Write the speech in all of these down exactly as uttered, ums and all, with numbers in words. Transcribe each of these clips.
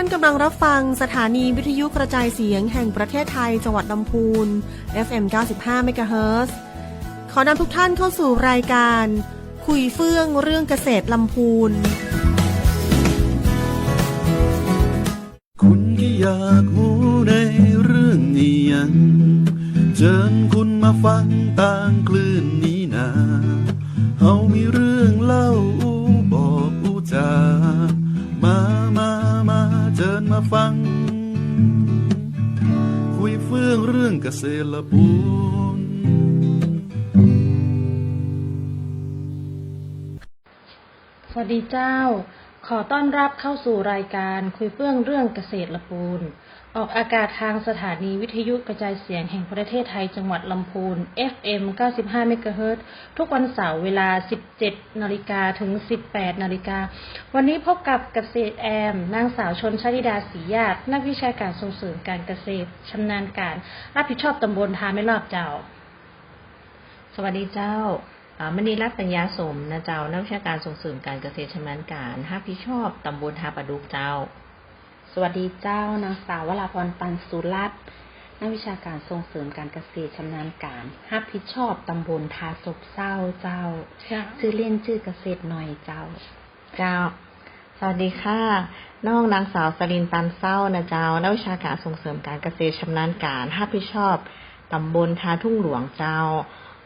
ท่านกำลังรับฟังสถานีวิทยุกระจายเสียงแห่งประเทศไทย จังหวัดลำพูน เอฟเอ็ม เก้าสิบห้า เมกะเฮิรตซ์ ขอนำทุกท่านเข้าสู่รายการคุยเฟื่องเรื่องเกษตรลำพูน คุณก็อยากฮู้ในเรื่องอิหยัง เจิญคุณมาฟังตางคลื่นนี้นา เฮามีเรื่องเล่าอู้บอกอู้จ๋า มา มา มา เจิญมาฟัง คุยเฟื่องเรื่องเกษตรลำพูน สวัสดีเจ้า ขอต้อนรับเข้าสู่รายการคุยเฟื่องเรื่องเกษตรลำพูน ออกอากาศทางสถานีวิทยุกระจายเสียงแห่งประเทศไทย จังหวัดลำพูน เอฟเอ็ม เก้าสิบห้า เมกะเฮิรตซ์ ทุกวันเสาร์เวลา สิบเจ็ดนาฬิกา ถึง สิบแปดนาฬิกา วันนี้พบกับเกษตรแอม นางสาวชลชลิดา ศรีญาติ นักวิชาการส่งเสริมการเกษตร ชำนาญการ รับผิดชอบตำบลทาแม่ลอบเจ้า สวัสดีเจ้า อ่า มณีรัตน์ ปัญญาสมนะเจ้า นักวิชาการส่งเสริมการเกษตรชำนาญการ รับผิดชอบตำบลทาปาดุกเจ้า สวัสดีเจ้า นางสาววราพร ปันสุรัตน์ นักวิชาการส่งเสริมการเกษตรชำนาญการ รับผิดชอบตำบลทาซบเซ้าเจ้า เจ้า จื้อเล่นจื้อเกษตรหน่อยเจ้า เจ้า สวัสดีค่ะ น้องนางสาวสลิน ปันเซ้านะเจ้า นักวิชาการส่งเสริมการเกษตรชำนาญการ รับผิดชอบตำบลทาทุ่งหลวงเจ้า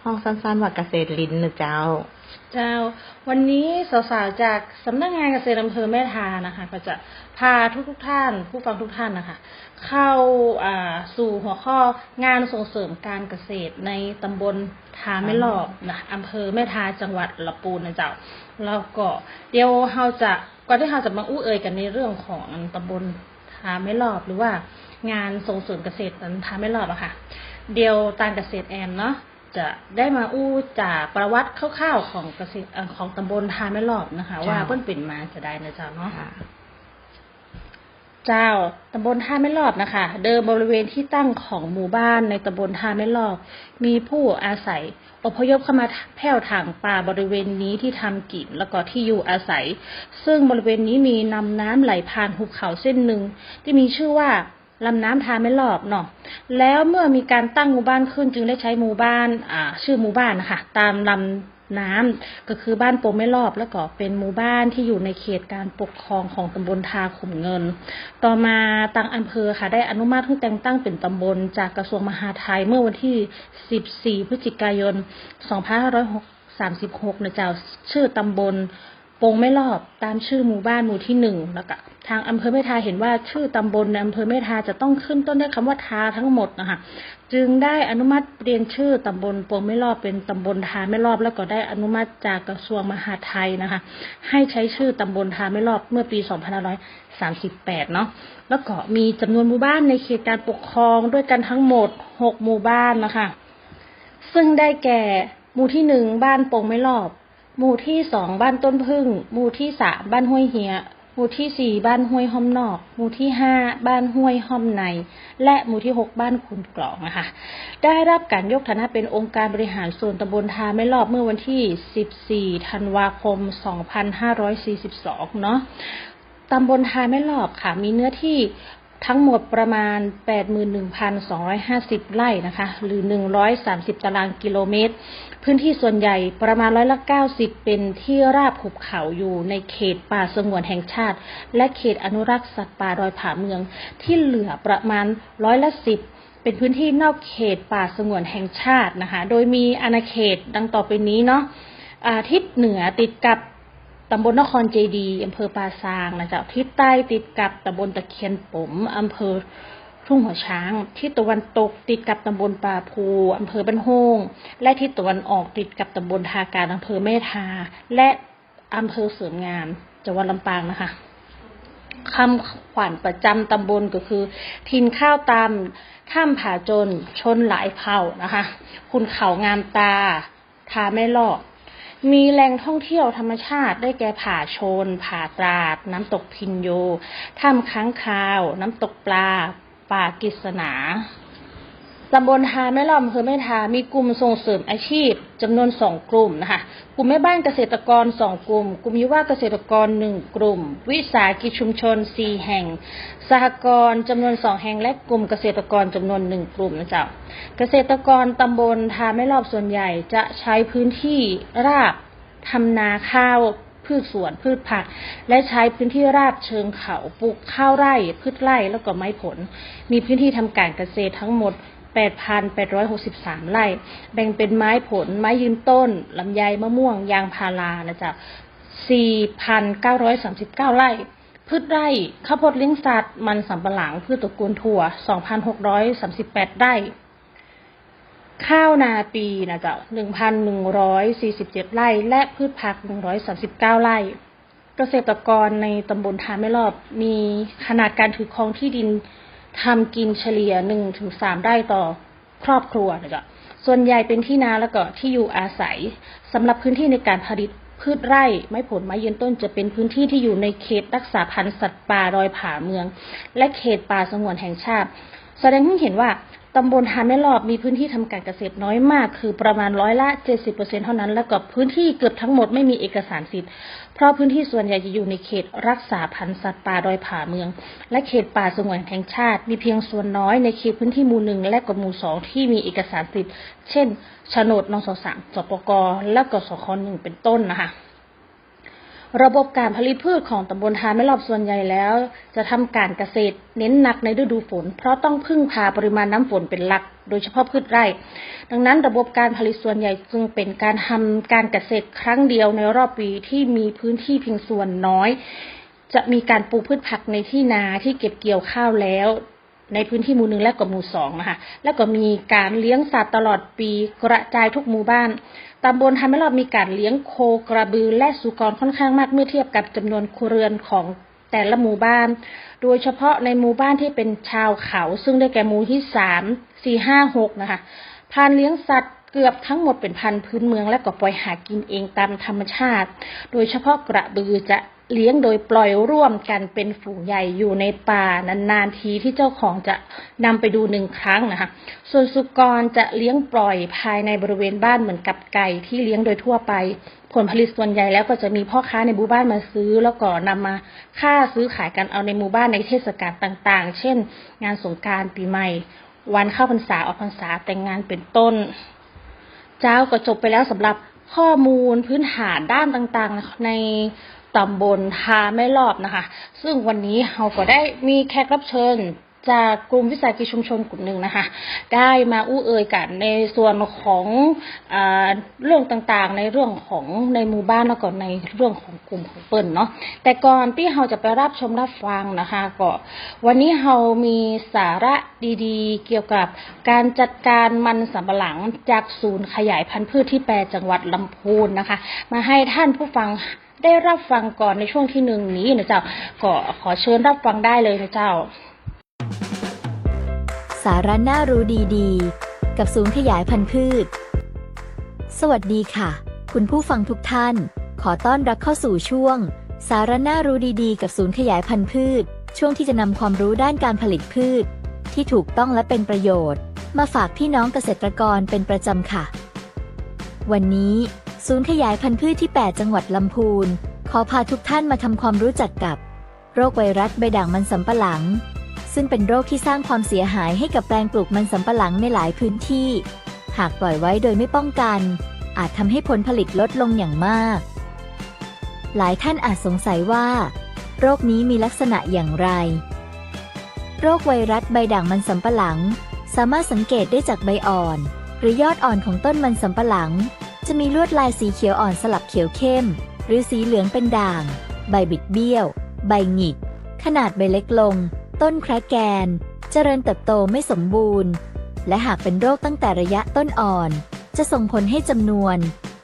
ฮ้องสั้นๆ ว่าเกษตรหลินนะเจ้า เจ้า วันนี้สาวๆ จากสำนักงานเกษตรอำเภอแม่ทานะคะ ก็จะพาทุกๆ ท่าน ผู้ฟังทุกท่านนะคะ เข้า อ่า สู่หัวข้องานส่งเสริมการเกษตรในตำบลทาแม่ลอบนะ อำเภอแม่ทา จังหวัดลำพูนนะเจ้า แล้วก็เดี๋ยวเฮาจะ ก่อนตี้เฮาจะมาอู้เอ่ยกั๋นในเรื่องของตำบลทาแม่ลอบ หรือว่างานส่งเสริมเกษตรตำบลทาแม่ลอบอะค่ะ เดี๋ยวตางเกษตรแอมเนาะ จะได้มาอู้จ๋าประวัติคร่าวๆ ของเกษตร เอ่อ ของตำบลทาแม่ลอบนะคะ เจ้า ว่าเปิ้นเป๋นมาจาใดนะเจ้าเนาะ ค่ะ เจ้า ตำบลทาแม่ลอบนะคะ เดิมบริเวณที่ตั้งของหมู่บ้านในตำบลทาแม่ลอบ มีผู้อาศัยอพยพเข้ามาแผ้วถางป่าบริเวณนี้ที่ทำกิ๋น แล้วก็ที่อยู่อาศัย ซึ่งบริเวณนี้มีลำน้ำไหลผ่านหุบเขาเส้นหนึ่ง ตี้มีจื้อว่า ลำน้ำทาแม่ลอบเนาะ แล้วเมื่อมีก๋านตั้งหมู่บ้านขึ้น จึงได้ใจ๊หมู่บ้าน อ่า จื้อหมู่บ้านนะคะ ต๋ามลำน้ำ ก็คือบ้านโป่งแม่ลอบ แล้วก็เป๋นหมู่บ้านตี้อยู่ในเขตก๋านปกครองของตำบลทาขุมเงิน ต่อมาตางอำเภอค่ะ ได้อนุมัติหื้อแต่งตั้งเป๋นตำบลจากกระทรวงมหาดไทยเมื่อวันตี้ สิบสี่ พฤศจิกายน สองพันห้าร้อยสามสิบหก นะเจ้า จื้อตำบล โป่งแม่ลอบ ต๋ามจื้อหมู่บ้านหมู่ตี้หนึ่ง แล้วก็ตางอำเภอแม่ทาเห็นว่าจื้อตำบลในอำเภอแม่ทาจะต้องขึ้นต้นด้วยกำว่าทาทั้งหมดนะคะ จึงได้อนุมัติเปลี่ยนจื้อตำบลโป่งแม่ลอบเป๋นตำบลทาแม่ลอบ แล้วก็ได้อนุมัติจากกระทรวงมหาดไทยนะคะ หื้อใจ๊จื้อตำบลทาแม่ลอบเมื่อปี๋ สองพันห้าร้อยสามสิบแปด เนาะ แล้วก็มีจ๋ำนวนหมู่บ้านในเขตก๋านปกครองด้วยกั๋นทั้งหมด หก หมู่บ้านนะคะ ซึ่งได้แก่ หมู่ตี้หนึ่ง บ้านโป่งแม่ลอบ หมู่ตี้สอง บ้านต้นผึ้ง หมู่ตี้สาม บ้านห้วยเฮีย หมู่ตี้สี่ บ้านห้วยฮ่อมนอก หมู่ตี้ห้า บ้านห้วยฮ่อมใน และหมู่ตี้หก บ้านขุนกลองนะคะ ได้รับก๋านยกฐานะเป๋นองค์การบริหารส่วนตำบลทาแม่ลอบเมื่อวันตี้ สิบสี่ ธันวาคม สองพันห้าร้อยสี่สิบสอง เนาะ ตำบลทาแม่ลอบค่ะ มีเนื้อตี้ ทั้งหมดประมาณ แปดหมื่นหนึ่งพันสองร้อยห้าสิบ ไร่นะคะ หรือ หนึ่งร้อยสามสิบ ตารางกิโลเมตร พื้นที่ส่วนใหญ่ประมาณ ร้อยละเก้าสิบ เป๋นตี้ราบหุบเขา อยู่ในเขตป่าสงวนแห่งชาติ และเขตอนุรักษ์สัตว์ป่าดอยผาเมือง ตี้เหลือประมาณ ร้อยละสิบ เป๋นพื้นตี้นอกเขตป่าสงวนแห่งชาตินะคะ โดยมีอาณาเขตดังต่อไปนี้เนาะ อ่า ทิศเหนือติดกับ ตำบลนครเจดีย์ อำเภอป่าซางนะเจ้า ทิศใต้ติดกับตำบลตะเคียนป๋ม อำเภอทุ่งหัวช้าง ทิศตะวันตกติดกับตำบลป่าภู อำเภอบ้านโฮ่ง และทิศตะวันออกติดกับตำบลทากลาง อำเภอแม่ทา และอำเภอเสริมงาม จังหวัดลำปางนะคะ คำขวัญประจำตำบลก็คือ ถิ่นข้าวตำ ถ้ำผาจน ชนหลายเผ่านะคะ ขุนเขางามตา ทาแม่ลอบ มีแหล่งท่องเที่ยวธรรมชาติได้แก่ผาชน ผาตราด น้ำตกพิญโญ ถ้ำค้างคาว น้ำตกปลา ป่ากิษณา ส ตำบลฮาแม่ลอด อำเภอแม่ทา มีกลุ่มส่งเสริมอาชีพจำนวนสองกลุ่มนะคะ กลุ่มแม่บ้านเกษตรกรสองกลุ่ม กลุ่มยุวเกษตรกรหนึ่งกลุ่ม วิสาหกิจชุมชนสี่แห่ง สหกรณ์จำนวนสองแห่ง และกลุ่มเกษตรกรจำนวนหนึ่งกลุ่มนะเจ้า เกษตรกรตำบลฮาแม่ลอดส่วนใหญ่จะใช้พื้นที่ราบ ทำนาข้าว พืชสวน พืชผัก และใช้พื้นที่ราบเชิงเขาปลูกข้าวไร่ พืชไร่ แล้วก็ไม้ผล มีพื้นที่ทำการเกษตรทั้งหมดแปดพันแปดร้อยหกสิบสามไร่ แบ่งเป็นไม้ผล ไม้ยืนต้น ลำไย มะม่วง ยางพารานะเจ้า สี่พันเก้าร้อยสามสิบเก้าไร่ พืชไร่ ข้าวโพดเลี้ยงสัตว์ มันสำปะหลัง พืชตระกูลถั่ว สองพันหกร้อยสามสิบแปดไร่ ข้าวนาปีนะเจ้า หนึ่งพันหนึ่งร้อยสี่สิบเจ็ดไร่ และพืชผักหนึ่งร้อยสามสิบเก้าไร่ เกษตรกรในตำบลฮาแม่ลอดมีขนาดการถือครองที่ดินทำกินเฉลี่ยหนึ่งถึงสามไร่ต่อครอบครัวนะเจ้า ส่วนใหญ่เป็นที่นาแล้วก็ที่อยู่อาศัย สำหรับพื้นที่ในการผลิตพืชไร่ ไม้ผล ไม้ยืนต้น จะเป็นพื้นที่ที่อยู่ในเขตรักษาพันธุ์สัตว์ป่าดอยผาเมือง และเขตป่าสงวนแห่งชาติ แสดงให้เห็นว่าตำบลฮาแม่ลอดมีพื้นที่ทำการเกษตรน้อยมาก คือประมาณร้อยละเจ็ดสิบเปอร์เซ็นต์เท่านั้น แล้วก็พื้นที่เกือบทั้งหมดไม่มีเอกสารสิทธิ์ เพราะพื้นที่ส่วนใหญ่จะอยู่ในเขตรักษาพันธุ์สัตว์ป่าดอยผาเมือง และเขตป่าสงวนแห่งชาติ มีเพียงส่วนน้อยในเขตพื้นที่หมู่หนึ่งและก็หมู่สองที่มีเอกสารสิทธิ์ เช่น โฉนด นสสาม สปก และก็ สคหนึ่ง เป็นต้นนะคะ ระบบการผลิตพืชของตำบลฮาแม่ลอดส่วนใหญ่แล้ว จะทำการเกษตรเน้นหนักในฤดูฝน เพราะต้องพึ่งพาปริมาณน้ำฝนเป็นหลัก โดยเฉพาะพืชไร่ ดังนั้นระบบการผลิตส่วนใหญ่จึงเป็นการทำการเกษตรครั้งเดียวในรอบปีที่มีพื้นที่เพียงส่วนน้อย จะมีการปลูกพืชผักในที่นาที่เก็บเกี่ยวข้าวแล้ว ในพื้นที่หมู่หนึ่งและก็หมู่สองนะคะ แล้วก็มีการเลี้ยงสัตว์ตลอดปีกระจายทุกหมู่บ้าน ตำบลฮาแม่ลอดมีการเลี้ยงโคกระบือและสุกรค่อนข้างมากเมื่อเทียบกับจำนวนครัวเรือนของแต่ละหมู่บ้าน โดยเฉพาะในหมู่บ้านที่เป็นชาวเขา ซึ่งได้แก่หมู่ที่สาม สี่ ห้า หกนะคะ พันธุ์เลี้ยงสัตว์เกือบทั้งหมดเป็นพันธุ์พื้นเมืองและก็ปล่อยหากินเองตามธรรมชาติ โดยเฉพาะกระบือจะ เลี้ยงโดยปล่อยร่วมกันเป็นฝูงใหญ่อยู่ในป่า นานๆ ทีที่เจ้าของจะนำไปดูหนึ่งครั้งนะคะ ส่วนสุกรจะเลี้ยงปล่อยภายในบริเวณบ้านเหมือนกับไก่ที่เลี้ยงโดยทั่วไป ผลผลิตส่วนใหญ่แล้วก็จะมีพ่อค้าในหมู่บ้านมาซื้อ แล้วก็นำมาฆ่าซื้อขายกันเอาในหมู่บ้านในเทศกาลต่างๆ เช่น งานสงกรานต์ ปีใหม่ วันเข้าพรรษา ออกพรรษา แต่งงาน เป็นต้น เจ้า ก็จบไปแล้วสำหรับข้อมูลพื้นฐานด้านต่างๆ ในตำบลฮาแม่ลอดนะคะ ซึ่งวันนี้เฮาก็ได้มีแขกรับเชิญจากกลุ่มวิสาหกิจชุมชนกลุ่มหนึ่งนะคะ ได้มาอู้เอ่ยกั๋นในส่วนของ อ่า เรื่องต่างๆ ในเรื่องของในหมู่บ้านแล้วก็ในเรื่องของกลุ่มของเปิ้นเนาะ แต่ก่อนตี้เฮาจะไปรับชมรับฟังนะคะ ก็วันนี้เฮามีสาระดีๆ เกี่ยวกับการจัดการมันสำปะหลังจากศูนย์ขยายพันธุ์พืชตี้แปด จังหวัดลำพูนนะคะ มาให้ท่านผู้ฟังได้รับฟังก่อนในช่วงที่หนึ่งนี้นะเจ้า ก็ขอเชิญรับฟังได้เลยนะเจ้า สาระน่ารู้ดีๆ กับศูนย์ขยายพันธุ์พืช สวัสดีค่ะ คุณผู้ฟังทุกท่าน ขอต้อนรับเข้าสู่ช่วง สาระน่ารู้ดีๆ กับศูนย์ขยายพันธุ์พืช ช่วงที่จะนำความรู้ด้านการผลิตพืช ที่ถูกต้องและเป็นประโยชน์ มาฝากพี่น้องเกษตรกรเป็นประจำค่ะ วันนี้ ศูนย์ขยายพันธุ์พืชตี้แปด จังหวัดลำพูน ขอพาทุกท่านมาทำความรู้จักกับ โรคไวรัสใบด่างมันสำปะหลัง ซึ่งเป็นโรคที่สร้างความเสียหายให้กับแปลงปลูกมันสำปะหลังในหลายพื้นที่ หากปล่อยไว้โดยไม่ป้องกัน อาจทำให้ผลผลิตลดลงอย่างมาก หลายท่านอาจสงสัยว่า โรคนี้มีลักษณะอย่างไร โรคไวรัสใบด่างมันสำปะหลัง สามารถสังเกตได้จากใบอ่อน หรือยอดอ่อนของต้นมันสำปะหลัง จะมีลวดลายสีเขียวอ่อนสลับเขียวเข้ม หรือสีเหลืองเป็นด่าง ใบบิดเบี้ยว ใบหงิก ขนาดใบเล็กลง ต้นแคระแกน เจริญเติบโตไม่สมบูรณ์ และหากเป็นโรคตั้งแต่ระยะต้นอ่อน จะส่งผลให้จำนวน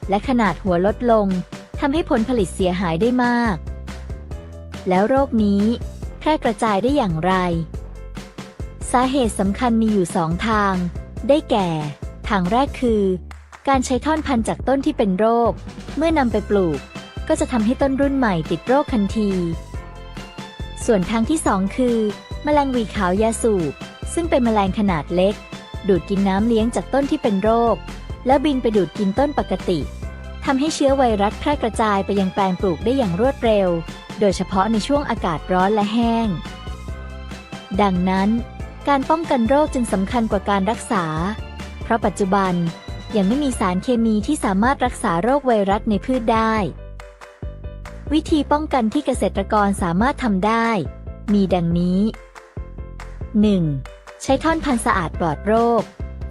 และขนาดหัวลดลง ทำให้ผลผลิตเสียหายได้มาก แล้วโรคนี้แพร่กระจายได้อย่างไร สาเหตุสำคัญมีอยู่สองทาง ได้แก่ ทางแรกคือ การใช้ท่อนพันธุ์จากต้นที่เป็นโรค เมื่อนำไปปลูก ก็จะทำให้ต้นรุ่นใหม่ติดโรคทันที ส่วนทางที่สองคือ แมลงหวีขาวยาสูบ ซึ่งเป็นแมลงขนาดเล็ก ดูดกินน้ำเลี้ยงจากต้นที่เป็นโรค แล้วบินไปดูดกินต้นปกติ ทำให้เชื้อไวรัสแพร่กระจายไปยังแปลงปลูกได้อย่างรวดเร็ว โดยเฉพาะในช่วงอากาศร้อนและแห้ง ดังนั้น การป้องกันโรคจึงสำคัญกว่าการรักษา เพราะปัจจุบันยังไม่มีสารเคมีที่สามารถรักษาโรคไวรัสในพืชได้ วิธีป้องกันที่เกษตรกรสามารถทำได้ มีดังนี้ หนึ่ง ใช้ท่อนพันธุ์สะอาดปลอดโรค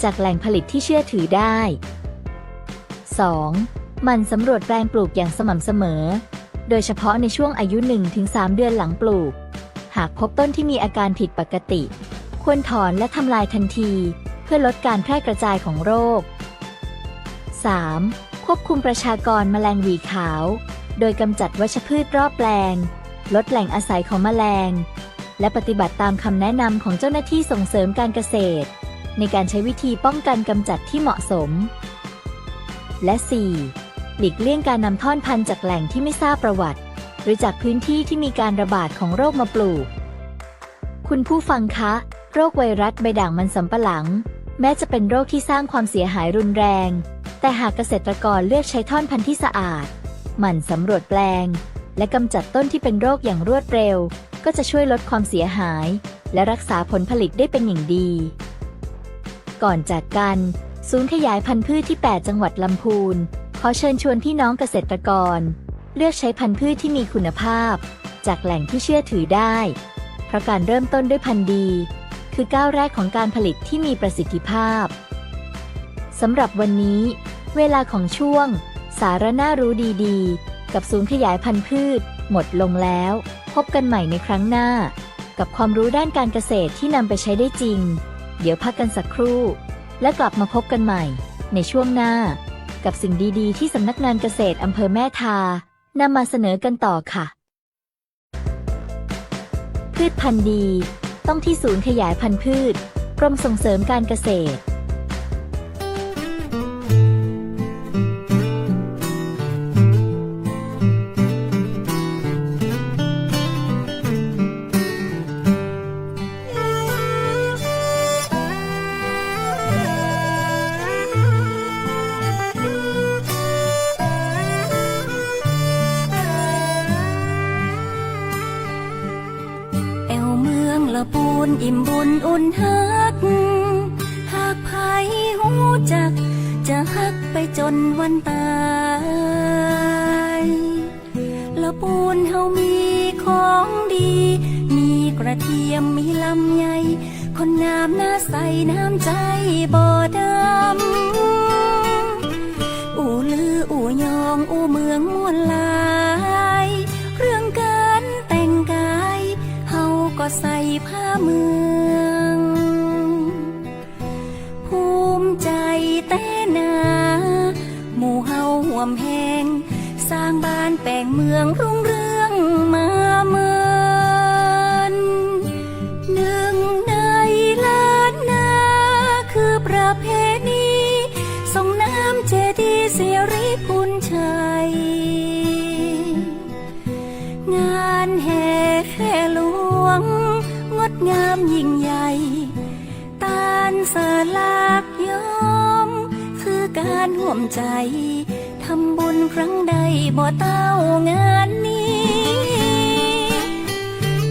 จากแหล่งผลิตที่เชื่อถือได้ สอง หมั่นสำรวจแปลงปลูกอย่างสม่ำเสมอ โดยเฉพาะในช่วงอายุ หนึ่งถึงสาม เดือนหลังปลูก หากพบต้นที่มีอาการผิดปกติ ควรถอนและทำลายทันที เพื่อลดการแพร่กระจายของโรค สาม ควบคุมประชากรแมลงหวีขาว โดยกำจัดวัชพืชรอบแปลง ลดแหล่งอาศัยของแมลง และปฏิบัติตามคำแนะนำของเจ้าหน้าที่ส่งเสริมการเกษตร ในการใช้วิธีป้องกันกำจัดที่เหมาะสม และ สี่ หลีกเลี่ยงการนำท่อนพันธุ์จากแหล่งที่ไม่ทราบประวัติ หรือจากพื้นที่ที่มีการระบาดของโรคมาปลูก คุณผู้ฟังคะ โรคไวรัสใบด่างมันสำปะหลัง แม้จะเป็นโรคที่สร้างความเสียหายรุนแรง แต่หากเกษตรกรเลือกใช้ท่อนพันธุ์ที่สะอาด หมั่นสำรวจแปลง และกำจัดต้นที่เป็นโรคอย่างรวดเร็ว ก็จะช่วยลดความเสียหาย และรักษาผลผลิตได้เป็นอย่างดี ก่อนจากกัน ศูนย์ขยายพันธุ์พืชที่ แปด จังหวัดลำพูน ขอเชิญชวนพี่น้องเกษตรกร เลือกใช้พันธุ์พืชที่มีคุณภาพ จากแหล่งที่เชื่อถือได้ เพราะการเริ่มต้นด้วยพันธุ์ดี คือก้าวแรกของการผลิตที่มีประสิทธิภาพ สำหรับวันนี้ เวลาของช่วง สาระน่ารู้ดีๆ กับศูนย์ขยายพันธุ์พืช หมดลงแล้ว พบกันใหม่ในครั้งหน้า กับความรู้ด้านการเกษตรที่นำไปใช้ได้จริง เดี๋ยวพักกันสักครู่ และกลับมาพบกันใหม่ ในช่วงหน้า กับสิ่งดีๆ ที่สำนักงานเกษตรอำเภอแม่ทา นำมาเสนอกันต่อค่ะ พืชพันธุ์ดี ต้องที่ศูนย์ขยายพันธุ์พืช กรมส่งเสริมการเกษตร แอ่วเมืองละปูนอิ่มบุญอุ่นฮัก หากใผฮู้จัก จะฮักไปจนวันตาย ละปูนเฮามีของดี มีกระเทียม มีลำไย คนงามหน้าใส น้ำใจบ่ดำ อู้ลืออู้ยองอู้เมืองม่วนหลาย เครื่องการแต่งกาย เฮาก็ใส่ผ้าเมือง ภูมิใจแต๊นา หมู่เฮาฮ่วมแฮง สร้างบ้านแป๋งเมืองรุ่งเรืองมาเมิน นึ่งในล้านนา คือประเพณี ส่งน้ำเจดีย์สิริพูนชัย งานแห่แค่หลวง งดงามยิ่งใหญ่ ตานสลากย้อม คือการฮ่วมใจ ทำบุญครั้งใดบ่เต้างานนี้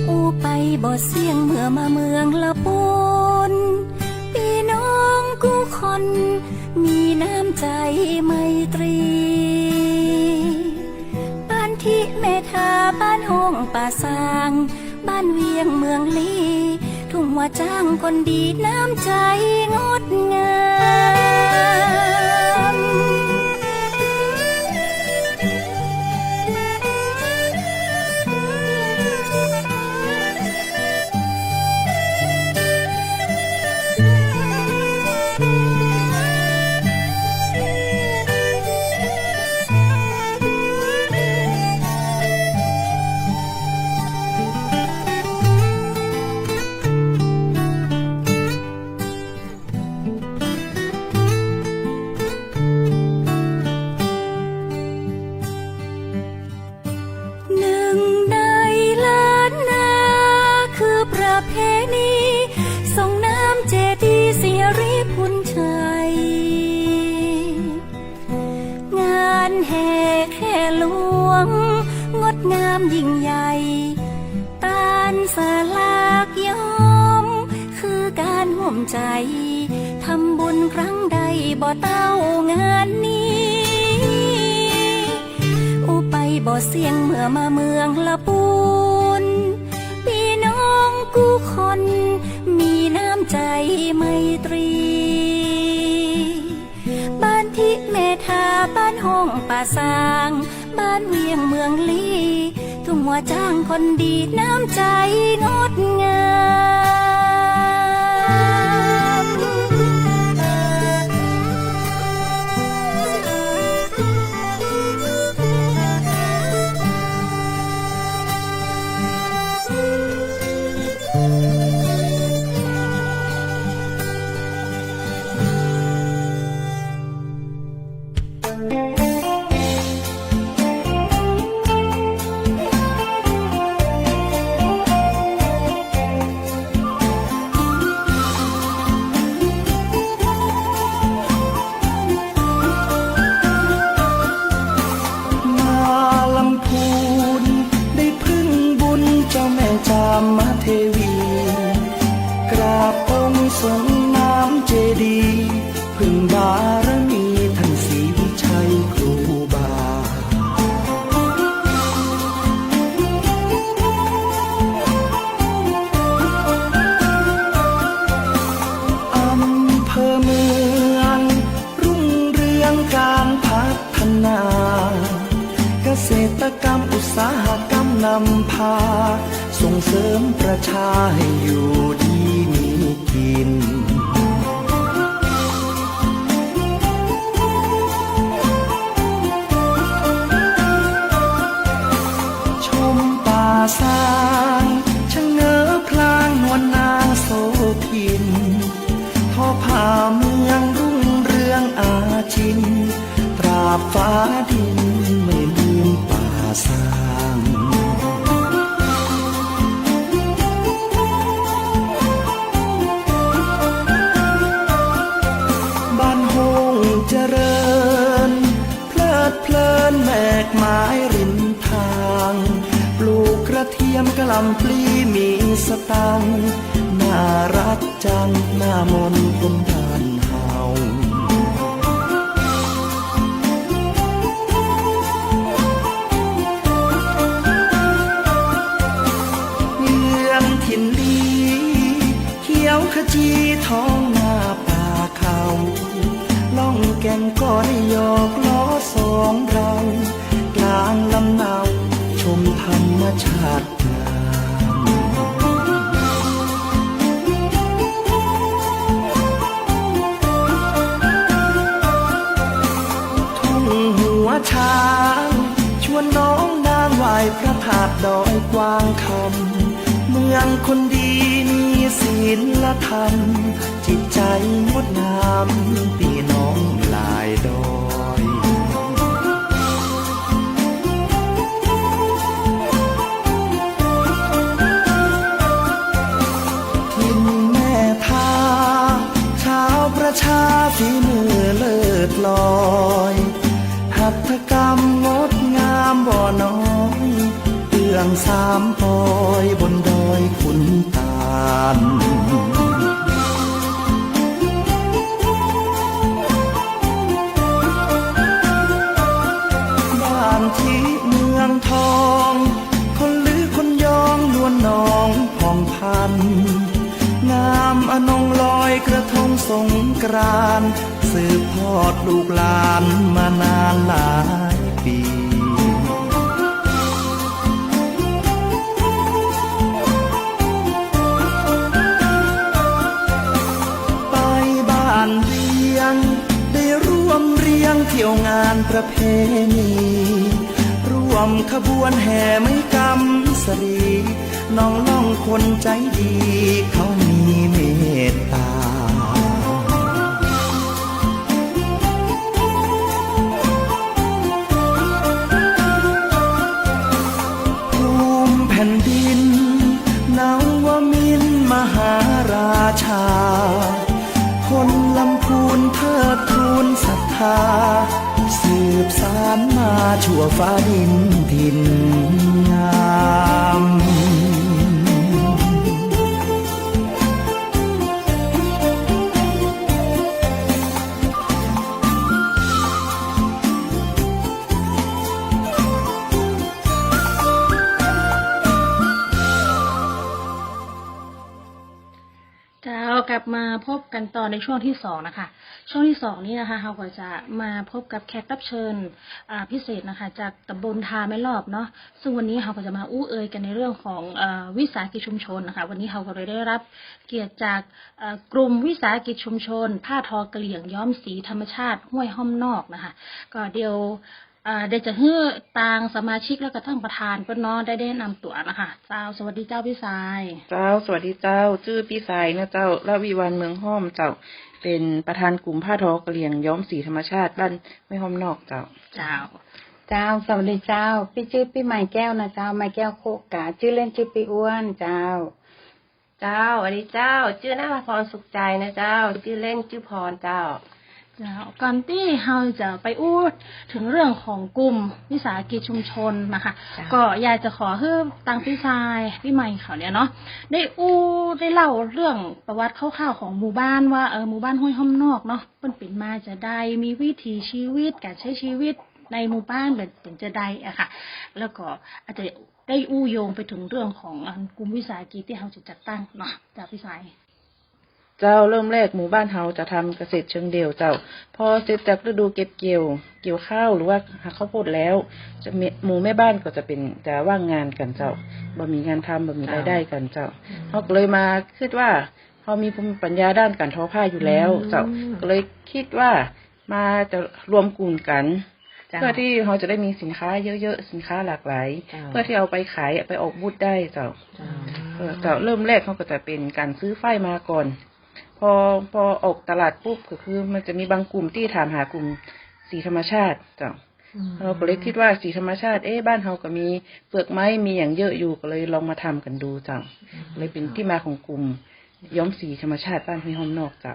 อู้ไปบ่เสี้ยงเมื่อมาเมืองละปูน ปี้น้องกู้คน มีน้ำใจไมตรี บ้านทิแม่ทา บ้านฮ่องป่าซาง บ้านเวียงเมืองลี้ ทุ่งหัวจ้างคนดี น้ำใจงดงาม นึ่งในล้านนา คือประเพณี ส่งน้ำเจดีย์สิริ แห่แขหลวง งดงามยิ่งใหญ่ ตานสลากย้อม คือก๋านฮ่วมใจ๋ ทำบุญครั้งใดบ่เต้างานนี้ อู้ไปบ่เสี้ยงเมื่อมาเมืองละปูน ปี้น้องกู้คน มีน้ำใจ๋ไมตรี บ้านทิแม่ทา บ้านฮ่องป่าซาง บ้านเวียงเมืองลี้ ทุ่งหัวจ๊างคนดี น้ำใจ๋งดงาม มาลำพูนได้พึ่งบุญเจ้าแม่จามเทวี กราบองค์ทรงน้ำเจดีย์ พึ่งบารมีท่านศรีวิชัยครูบา อำเภอเมืองรุ่งเรืองการพัฒนา เกษตรกรรมอุตสาหกรรมนำพา ส่งเสริมประชาให้อยู่ดีมีกิ๋น ชมป่าซาง ชะเง้อพลางนวลนางโสภิน ทอผ้าเมืองรุ่งเรืองอาจิน ตราบฟ้าดินไม่ลืมป่าซาง บ้านฮ่องเจริญ เพลิดเพลินแมกไม้ริมทาง ปลูกกระเทียมกะหล่ำปลีมีสตางค์ น่าฮักจัง น่ามนคนบ้านเฮา เยือนถิ่นลี เขียวขจีท้องนาป่าเขา ล่องแก่งก็ได้หยอกล้อสองเรา กลางลำเนาชมธรรมชาติงาม ทุ่งหัวช้าง ชวนน้องนางไหว้พระธาตุดอยกวางคำ เมืองคนดีมีศีลธรรม จิตใจ๋งดงาม ปี้น้องหลายดอย ถิ่นแม่ทา ชาวประชาฝีมือเลิศลอย หัตถกรรมงดงามบ่น้อย เอื้องสามปอยบนดอยขุนตาล บ้านทิเมืองทอง คนลือคนยองนวลนองผ่องพัน งามอนงลอยกระทงสงกรานต์ สืบทอดลูกหลานมานานหลายปี ไปบ้านเวียง ได้ร่วมเรียงเที่ยวงานประเพณี ร่วมขบวนแห่ไม้กำสะหรี น้องล่องคนใจ๋ดี เขามีเมตตา ภูมิแผ่นดิน นวมินทร์มหาราชา คนลำพูนเทิดทูนศรัทธา สืบสานมาชั่วฟ้าดินถิ่นงาม เจ้า กลับมาพบกันต่อในช่วงที่สองนะคะ ช่วงที่สองนี้นะคะ เฮาก็จะมาพบกับแขกรับเชิญ อ่า พิเศษนะคะ จากตำบลทาแม่ลอบเนาะ ซึ่งวันนี้เฮาก็จะมาอู้เอ่ยกันในเรื่องของ เอ่อ วิสาหกิจชุมชนนะคะ วันนี้เฮาก็เลยได้รับเกียรติจาก เอ่อ กลุ่มวิสาหกิจชุมชน ผ้าทอกะเหรี่ยงย้อมสีธรรมชาติห้วยห้อมนอกนะคะ ก็เดี๋ยว เอ่อ เดี๋ยวจะหื้อตางสมาชิกแล้วก็ต้านประธานเปิ้นเนาะ ได้แนะนำตั๋วนะคะ เจ้า สวัสดีเจ้าปี้ชาย เจ้า สวัสดีเจ้า จื้อปี้ชายนะเจ้า ละวิวรรณ เมืองห้อมเจ้า เป๋นประธานกลุ่มผ้าทอกะเหรี่ยงย้อมสีธรรมชาติบ้านห้วยห้อมนอกเจ้า เจ้า เจ้า สวัสดีเจ้า ปี้จื้อปี้ไมแก้วนะเจ้า ไมแก้วโคกา จื้อเล่นจื้อปี้อ้วนเจ้า เจ้า สวัสดีเจ้า จื้อนภาพร สุขใจนะเจ้า จื้อเล่นจื้อพรเจ้า เจ้า ก่อนตี้เฮาจะไปอู้เถิงเรื่องของกลุ่มวิสาหกิจชุมชนนะคะ เจ้า ก็อยากจะขอหื้อตางปี้ชายปี้ไมเขาเนี่ยเนาะ ได้อู้ได้เล่าเรื่องประวัติคร่าวๆของหมู่บ้านว่า เออ หมู่บ้านห้วยห้อมนอกเนาะ เปิ้นเป๋นมาจาใด มีวิถีชีวิต ก๋านใจ๊ชีวิตในหมู่บ้านเป๋น เป๋นจาใดอะค่ะ แล้วก็อาจจะ ได้อู้โยงไปเถิงเรื่องของอันกลุ่มวิสาหกิจตี้เฮาจะจัดตั้งเนาะ เจ้าปี้ชาย เจ้า เริ่มแรกหมู่บ้านเฮาจะทำเกษตรเชิงเดี่ยวเจ้า พอเสร็จจากฤดูเก็บเกี่ยว เกี่ยวข้าวหรือว่าหักข้าวโพดแล้ว จะมี หมู่แม่บ้านก็จะเป๋น จะว่างงานกั๋นเจ้า บ่มีงานทำ บ่มีรายได้กั๋นเจ้า เฮาก็เลยมาคิดว่า เฮามีภูมิปัญญาด้านก๋านทอผ้าอยู่แล้วเจ้า ก็เลยคิดว่า มาจะรวมกลุ่มกั๋น เจ้า เพื่อตี้เฮาจะได้มีสินค้าเยอะๆ สินค้าหลากหลาย เจ้า เพื่อตี้เอาไปขาย ไปออกบูธได้เจ้า เจ้า เออ เจ้า เริ่มแรกเฮาก็จะเป๋นก๋านซื้อฝ้ายมาก่อน พอ พอออกตลาดปุ๊บก็คือมันจะมีบางกลุ่มตี้ถามหากลุ่มสีธรรมชาติเจ้า เฮาก็เลยคิดว่าสีธรรมชาติ เอ๊ะ บ้านเฮาก็มีเปลือกไม้ มีหยังเยอะอยู่ ก็เลยลองมาทำกั๋นดูเจ้า เลยเป๋นตี้มาของกลุ่ม ย้อมสีธรรมชาติบ้านห้วยห้อมนอกเจ้า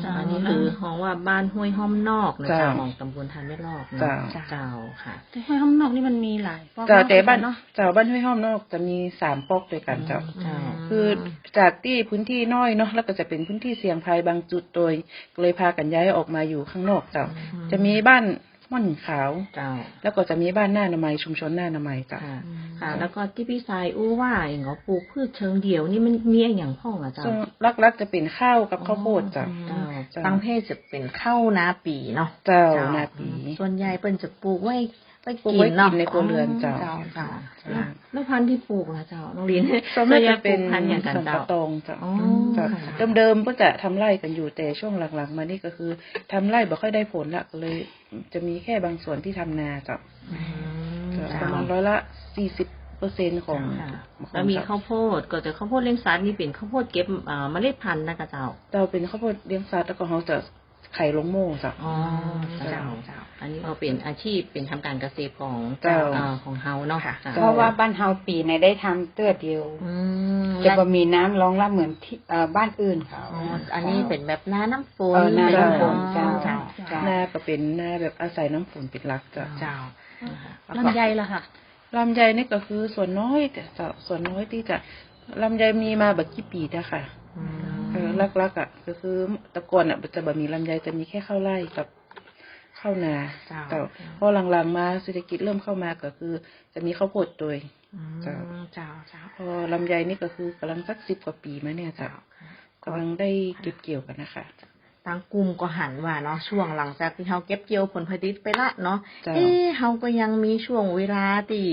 เจ้า อันนี้คือฮ้องว่าบ้านห้วยห้อมนอกนะเจ้า เจ้า ของตำบลทาแม่ลอบเนาะ เจ้า เจ้าค่ะ แต่ห้วยห้อมนอกนี่มันมีหลายป๊อก เจ้า เนาะ แต่บ้าน เจ้า บ้านห้วยห้อมนอกจะมีสามป๊อกตวยกั๋นเจ้า เจ้า คือจากตี้พื้นตี้น้อยเนาะ แล้วก็จะเป๋นพื้นตี้เสี่ยงภัยบางจุดตวย ก็เลยพากั๋นย้ายออกมาอยู่ข้างนอกเจ้า จะมีบ้าน ม่อนขาว เจ้า แล้วก็จะมีบ้านหน้าอนามัย ชุมชนหน้าอนามัยเจ้า ค่ะ ค่ะ แล้วก็ตี้ปี้ชายอู้ว่า อย่างก็ปลูกพืชเชิงเดี่ยวนี่มันมีอะหยังพ่องอะเจ้า ซึ่งหลักๆจะเป๋นข้าวกับข้าวโพดเจ้า เจ้า เจ้า ตังเพศจะเป๋นข้าวนาปี๋เนาะ เจ้า เจ้า นาปี๋ ส่วนใหญ่เปิ้นจะปลูกไว้ ไว้กิ๋นเนาะ ปลูกไว้กิ๋นในครัวเรือนเจ้า เจ้า เจ้า แล้ว แล้วพันธุ์ตี้ปลูกล่ะเจ้า น้องลิน ส่วนมากจะเป๋น ส่วนใหญ่ปลูกพันธุ์อะหยังกั๋นเจ้า สวนป่าตองเจ้า อ๋อ เจ้า ค่ะ เดิมๆเปิ้นจะทำไร่กั๋นอยู่ แต่ช่วงหลังๆมานี่ก็คือทำไร่บ่ค่อยได้ผลละ ก็เลย จะมีแค่บางส่วนตี้ทำนาเจ้า อืม เจ้า เจ้า ประมาณร้อยละสี่สิบเปอร์เซ็นต์ ของ เจ้าค่ะ ของ แล้วมี เจ้า ข้าวโพด ก็จะข้าวโพดเลี้ยงสัตว์นี่เป๋นข้าวโพดเก็บ เอ่อ เมล็ดพันธุ์นะกะเจ้า เจ้า เป๋นข้าวโพดเลี้ยงสัตว์ แล้วก็เฮาจะขายลงโม่เจ้า อ๋อ เจ้า เจ้า เจ้า อันนี้ก็เป๋นอาชีพ เป๋นทำก๋านเกษตรของ เจ้า เอ่อ ของเฮาเนาะ ค่ะ เจ้า เพราะว่าบ้านเฮาปี๋ไหนได้ทำเตื้อเดียว อืม จะบ่มีน้ำรองรับเหมือนตี้ เอ่อ บ้านอื่นเขา อ๋อ อันนี้เป๋นแบบนาน้ำ ฝน เออ นาน้ำฝน เจ้า เจ้า เจ้า นาก็เป๋นนาแบบอาศัยน้ำฝนเป๋นหลักเจ้า เจ้า ลำไยล่ะคะ ลำไยนี่ก็คือส่วนน้อยเจ้า ส่วนน้อยตี้จะ ลำไยมีมาบ่กี่ปี๋เจ้าค่ะ อืม เออ หลักๆอะ ก็คือแต่ก่อนอะ จะบ่มีลำไย จะมีแค่ข้าวไร่กับข้าวนา เจ้า เจ้า พอหลังๆมาเศรษฐกิจเริ่มเข้ามาก็คือจะมีข้าวโพดตวย อืม เจ้า เจ้า เจ้า พอลำไยนี่ก็คือก่ำลังสักสิบกว่าปี๋มาเนี่ยเจ้า เจ้า ค่ะ ก่ำลังได้เก็บเกี่ยวกั๋นนะคะ ตางกลุ่มก็หันว่าเนาะ ช่วงหลังจากตี้เฮาเก็บเกี่ยวผลผลิตไปละเนาะ เจ้า เอ๊ะ เฮาก็ยังมีช่วงเวลาตี้